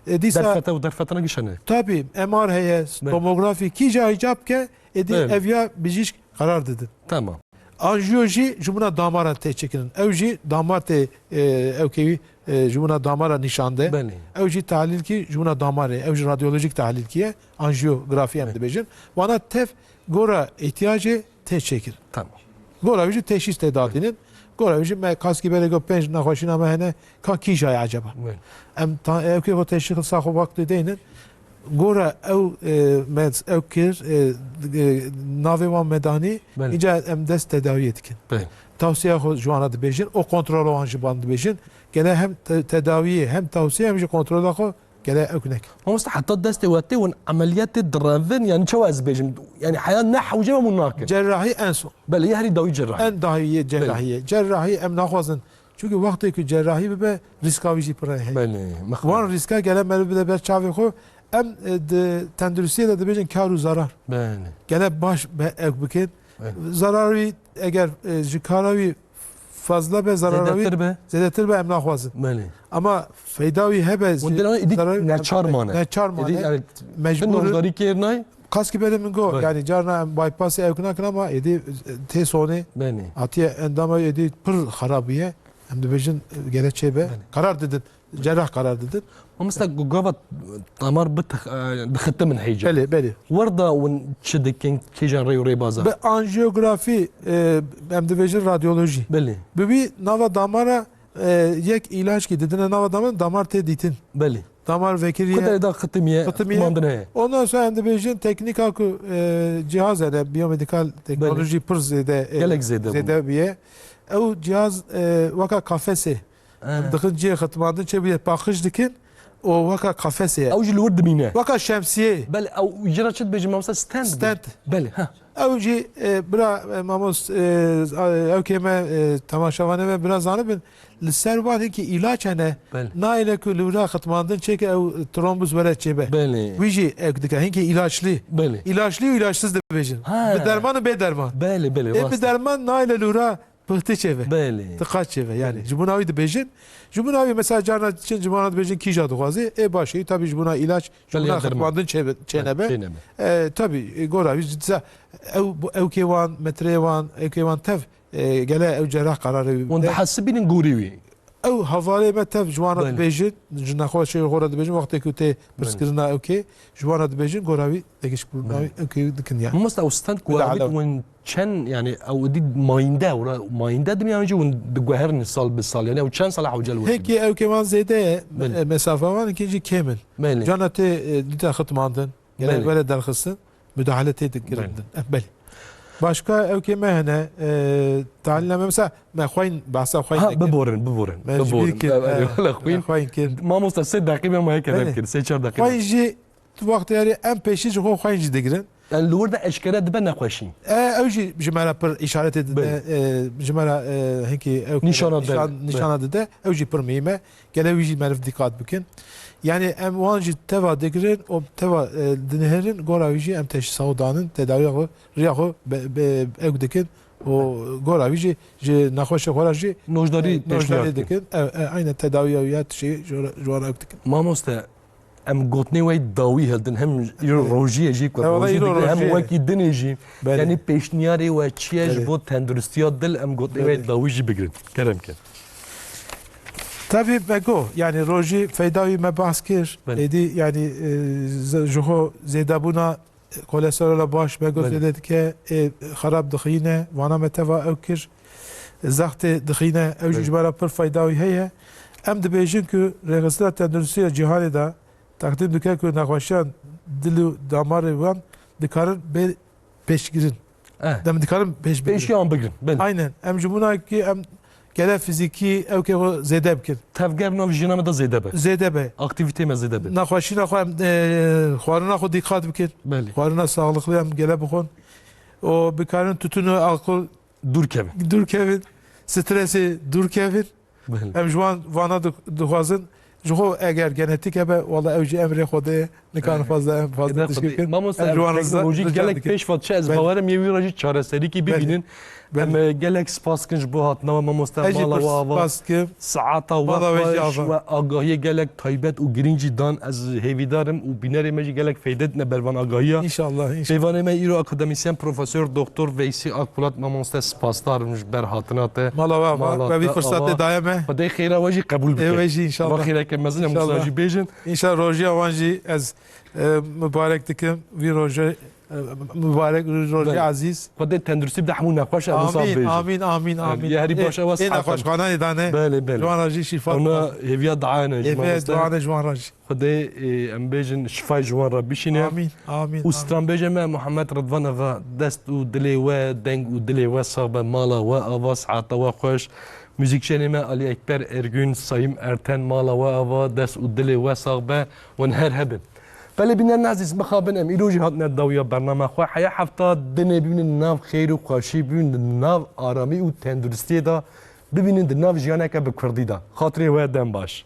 E, dîsa Derfete û derfetena giş hene. Tabî, M R heye, Belê. tomografî, kîja hicab ke, êdî Belê. ev ya bijîşk qerar didin. Tamam. Anjiyo jî ji bona damara tê çêkirin. Ew jî damar tê, e, ewkê wî, e, ji bona damara nîşan de. Belê. Ew jî tahlîlkî ji bona damarê. Ew jî radyolojîk tahlîlkî ye. Anjiyografî em Belê. dibêjin. Wana tev gora îhtiyacê tê çêkirin. Tamam. Gora wî jî teşhîs tê datînin. Gora wî jî me kaskî berê got pênc nexweşîna me hene. Ka kîja ye eceba? Belê. Em ta-, ewkê xwe teşhîsa xwe wextê deynin. Gora ew, e, me ew kir, e, e, navê wan me danî, Belê. îca em dest tedawiyê dikin. Belê. Tawsiya xwe ji wan re dibêjin, û kontrola wan ji wan dibêjin. Gele hem te-, tedawiyê, hem tawsiye, hem jî kontrola xwe gele ew nek. Mamoste, heta destê we tê hûn emeliyatê direvin, yani çawa ez bêjim? Yani heya ne hewce me hûn nakin. Cerrahî en son. Belê, yê herî dawî cerrahî. En dahiyê Belê. cerrahiyê. Cerrahî em naxwazin. Çünkü wextê ku cerrahî bibe, rîska wî jî pir heye. Belê, mixabin. Wan rîska gele meriv bide ber çavê xwe. Em, e, di tenduristiyê de dibêjin kar û zarar. Belê. Gele baş be ew bikin. Belê. Zararî eger, e, ji kara wî fazla be, zarara wî Zêdetir be. zêdetir be, em naxwazin. Belê. Ama feyda wî hebe, Hûn dê êdî zarar neçar mane. neçar mane. Êdî, yani, Mecbûr. Navdarî kêr nayê. Kaskî berê min got, Belê. yani carna em bypassê ew nakin ama êdî tê sonê. Belê. Hatiye endama êdî pir xerab bûye. Em dibêjin gere çê be. Belê. Karar didin. Cerrah karar didin. Mamoste, ku gava damar bi tex-, e, dixitimin heyca. Belê, belê. Werda hûn çi dikin, kîjan rê û rêbaza? Bi anjiyografî, e, em dibêjin radyolojî. Belê. Bi wî nava damara, e, yek îlaç kî didine nava damar, damar tê dîtin. Belê. Damar vekiriye. Ku derê da xitimiye, Xitimiye. xitmandin heye. Ondan sonra em dibêjin teknîka ku, e, cihaz hene, biyomedikal teknolojî Belê. pir zêde, e, Gelek zêde bû. zêde bûye. Ew cihaz, e, weka kafesê. He. Em dixin cihê xitmandin çêbûye, paqij dikin û weka kafesê ye. Ew jî li wir dimîne. Weka şemsiyeyê. Belê, ew jî re çi dibêjin, mamoste, stent? Stent. Belê, ha. Ew jî, e, bira, e, mamos, e, ew kê me, e, temaşevanê me bira zanibin, li ser wan hinkî îlaç hene, Belê. nayêne ku li wira xitmandin çêke ew trombus were çêbe. Belê. Wî jî ek dike, hinkî îlaçlî. Belê. Îlaçlî û îlaçsiz dibêjin. Ha. Bi derman û bê derman. Belê, belê, Ê rast bi e. derman nayêne li wira pixtî çêbe. Belê. Tiqat çêbe. Yani Belê. ji bona wî dibêjin. Ji bona wî mesela carna çin ji bona dibêjin kîja dixwazî. Ê baş e, tabî ji bona îlaç, ji Belê, bona derman. xitmandin çêbe, çênebe. Çênebe. E, tabî, e, gora wî disa ew, ew kê wan, metreyê wan, ew kê wan tev, e, gele ew cerrah kararê wî Hûn bide. dihesibînin gorî wî? Ew hevalê me tev ji wan re Belê. dibêjin, ji nexweşê xwe re dibêjin, wextê ku tê Belê. pirsgirina ew kê, ji wan re dibêjin, gora wî, êdî ji bona Belê. wî ew kê dikin yani. Mamoste, ew stent ku Bila ew ela. win çend, yani ew dî mayînde, ora mayînde din yan jî hûn diguherin sal bi sal? Yani ew çend sala hewce li wir Hekî ew kê wan zêde ye, Belê. e, mesafe wan, hekî jî kêm in. Belê. Cana tê, e, dîta xitmandin, gele Belê. were derxistin, müdahale tê dikirin Belê. din. Eh, belê. Başka ew kê me hene, e, tahlîla me, mesela me xwîn, behsa xwîn Ha, nekin. biborin, biborin. Me ji Biborin. bîr kir, Belê, e, wele xwîn. xwîn kir. Mamoste, sê deqî me ma heke Belê. kir, sê çar deqî. Xwîn jî Tu wextê yarê em pêşî ji xwe xwên jî digirin. Yani li wir de eşkere dibe nexweşî. E, ew jî ji me re pir îşaretê dide, Belê. e, ji me re, e, hinkî ew Nîşana nîşan-, de. nîşana dide. Ew jî pir muhîm e. Gele wî jî meriv dîqat bikin. Yani em wan jî teva digirin, û teva, e, dinihêrin, gora wî jî em teşhîsa xwe danin, tedawiya xwe, riya xwe be, be, ew dikin. Û gora wî jî ji nexweşê xwe re jî, Nojdarî e, nojdarî pêşniyar dikin. dikin. E, e, aynen tedawiya wî ya tişê ji, ji wan ew dikin. Mamoste, Em gotinê we dawî hildin, hem îro Belê. rojiyê jî ku He, wala rojî îro dike, hem rojiyê. wekî dinê jî. Belê. Yanî pêşniyarê we çi ye ji Belê. bo tenduristiya dil, em gotinê we Belê. dawî jî bigirin. Kerem ke. Tabî me got, yanî rojî feyda wî me behs kir. Belê. Êdî yanî, e, z-, ji xwe zêdebûna kolesterola baş me got Belê. zêde dike, ê xerab dixîne, vana me teva ew kir. Zextê dixîne, ew jî Belê. ji me re pir feyda wî heye. Em dibêjin ku Rêxistina Tenduristiya Cîhanê de teqdîm dike ku nexweşiyan dil û damarê wan dikarin bê pêşgirin. Eh. Dem dikarin pêş bigirin. Pêşiyan bigirin, belê. Aynen. Em ji bona ki em gele fizîkî ew ke xwe zêde bikin. Tevger nav jiyana me de zêde be. Zêde be. Aktîvitê me zêde be. Nexweşîna xwe em, e, xwarina xwe dîqat bikin. Belê. Xwarina saxlıqlı em gele bixwin. Û bikarin tutunu alkol dûr kevin. Dûr kevin. Stresê dûr kevin. Belê. Em ji wan vana di-, dixwazin. Ji xwe eger genetîk hebe, wala ew jî emrê Xwedê ye. Nikarin fazla em fazla tişkî bikin. Mamoste, em ji wan re teknolojî gelek pêş ve çi ez bawerim yê wî re jî çareserîkî bibînin. Belê. Em, e, gelek spas dikin ji bo hatina we mamoste, mala we ava. Saeta we xweş ve agahiyê gelek taybet û girîng jî dan. Ez hêvîdar im û bînerê me jî gelek feyde dine ber van agahiya. Înşallah, înşallah. Peyvanê me îro akademîsyen Profesor Doktor Veysî Akpolat, mamoste, spasdar im ji ber hatina te. Mala we ava, we vî firsatê daye me. Xwedê xêra we jî qebûl bike. Ê we jî înşallah. Va xêreke mezin em wisa jî bêjin. Înşallah rojiya wan jî ez, e, mibarek dikim. Vî roje, e, mibarek rojê ezîz. Xwedê tenduristî bide hemû nexweş ez wisa bêjim. Amîn, amîn, amîn. Yê herî baş ew e, ê nexweşxananê dane. Belê, belê. Ji wan re jî şîfa. Ona hêviya dua ne ji mamoste. Hêviya dua ne ji wan re jî. Xwedê, e, em bêjin şifayê ji wan re bişîne. Amîn, amîn, amîn. Û stranbêjê me Muhammed Ridvan Axa, dest û dilê we, deng û dilê we sax be, mala we ava, saeta we xweş. Muzîkjenê me Alî Ekber Ergün, Sayîm Erten, mala we ava, dest û dilê we sax be, wan her hebin. Belê bînerên ezîz, mixabin em îro jî hatine dawiya bernama xwe. Heya hefta dinê bibînin di nav xêr û xweşî, bibînin di nav aramî û tenduristiyê de, bibînin di nav jiyaneke bi kurdî de. Xatirê we dem baş.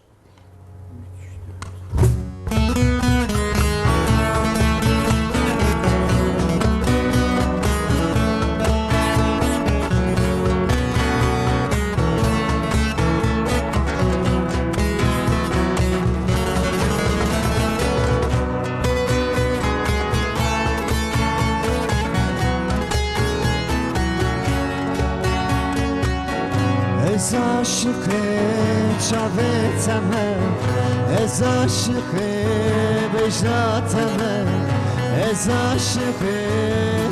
Ez aşiqê çavê te me, ez aşiqê bejna te me, ez aşiqê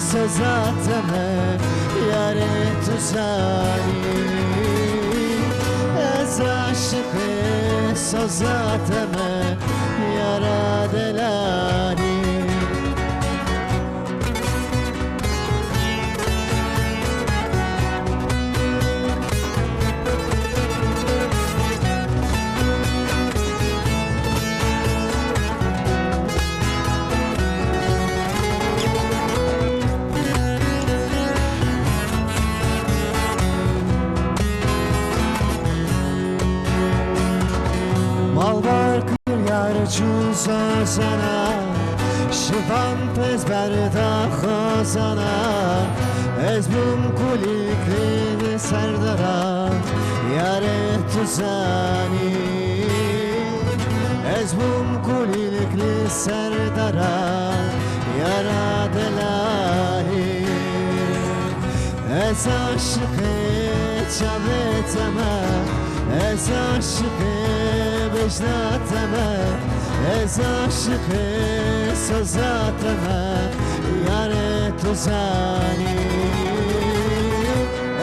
seza te me, yarê tu zanî. Ez aşiqê seza te me, yara delanî. Malbar Yar çû sazana, şivan pez berda xazana. Ez bûm kulîlk li serdara, yarê tu zanî. Ez bûm kulîlk li serdara, yara delalî. Ez aşiqê çavê te me, ez aşiqê bejna te me, ez aşiqê soza te me, yarê tu zanî.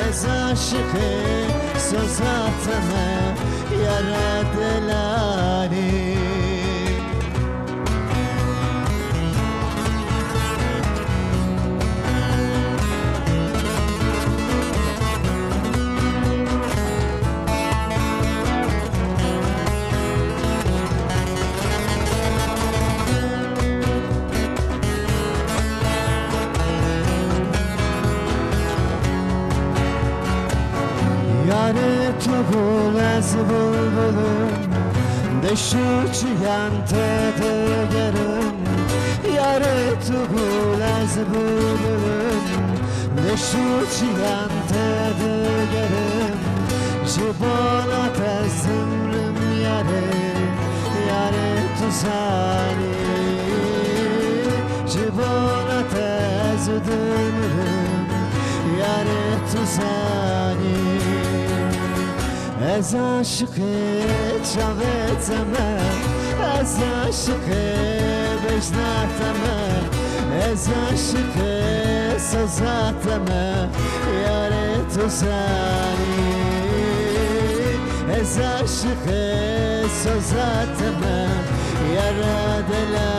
Ez aşiqê soza te me, yara delanî. Yarê tu gul ez bulbulum, deş û çiyan te digerim. Yarê tu gul ez bulbulum, deş û çiyan te digerim. Ji bona te zimrim yarê, yarê tu zanî. Ji bona te ez dimirim, yarê tu zanî. Ez aşiqê çavê te me, ez aşiqê bejna te me, ez aşiqê soza te me, yarê tu zanî. Ez aşiqê soza te me, yara dela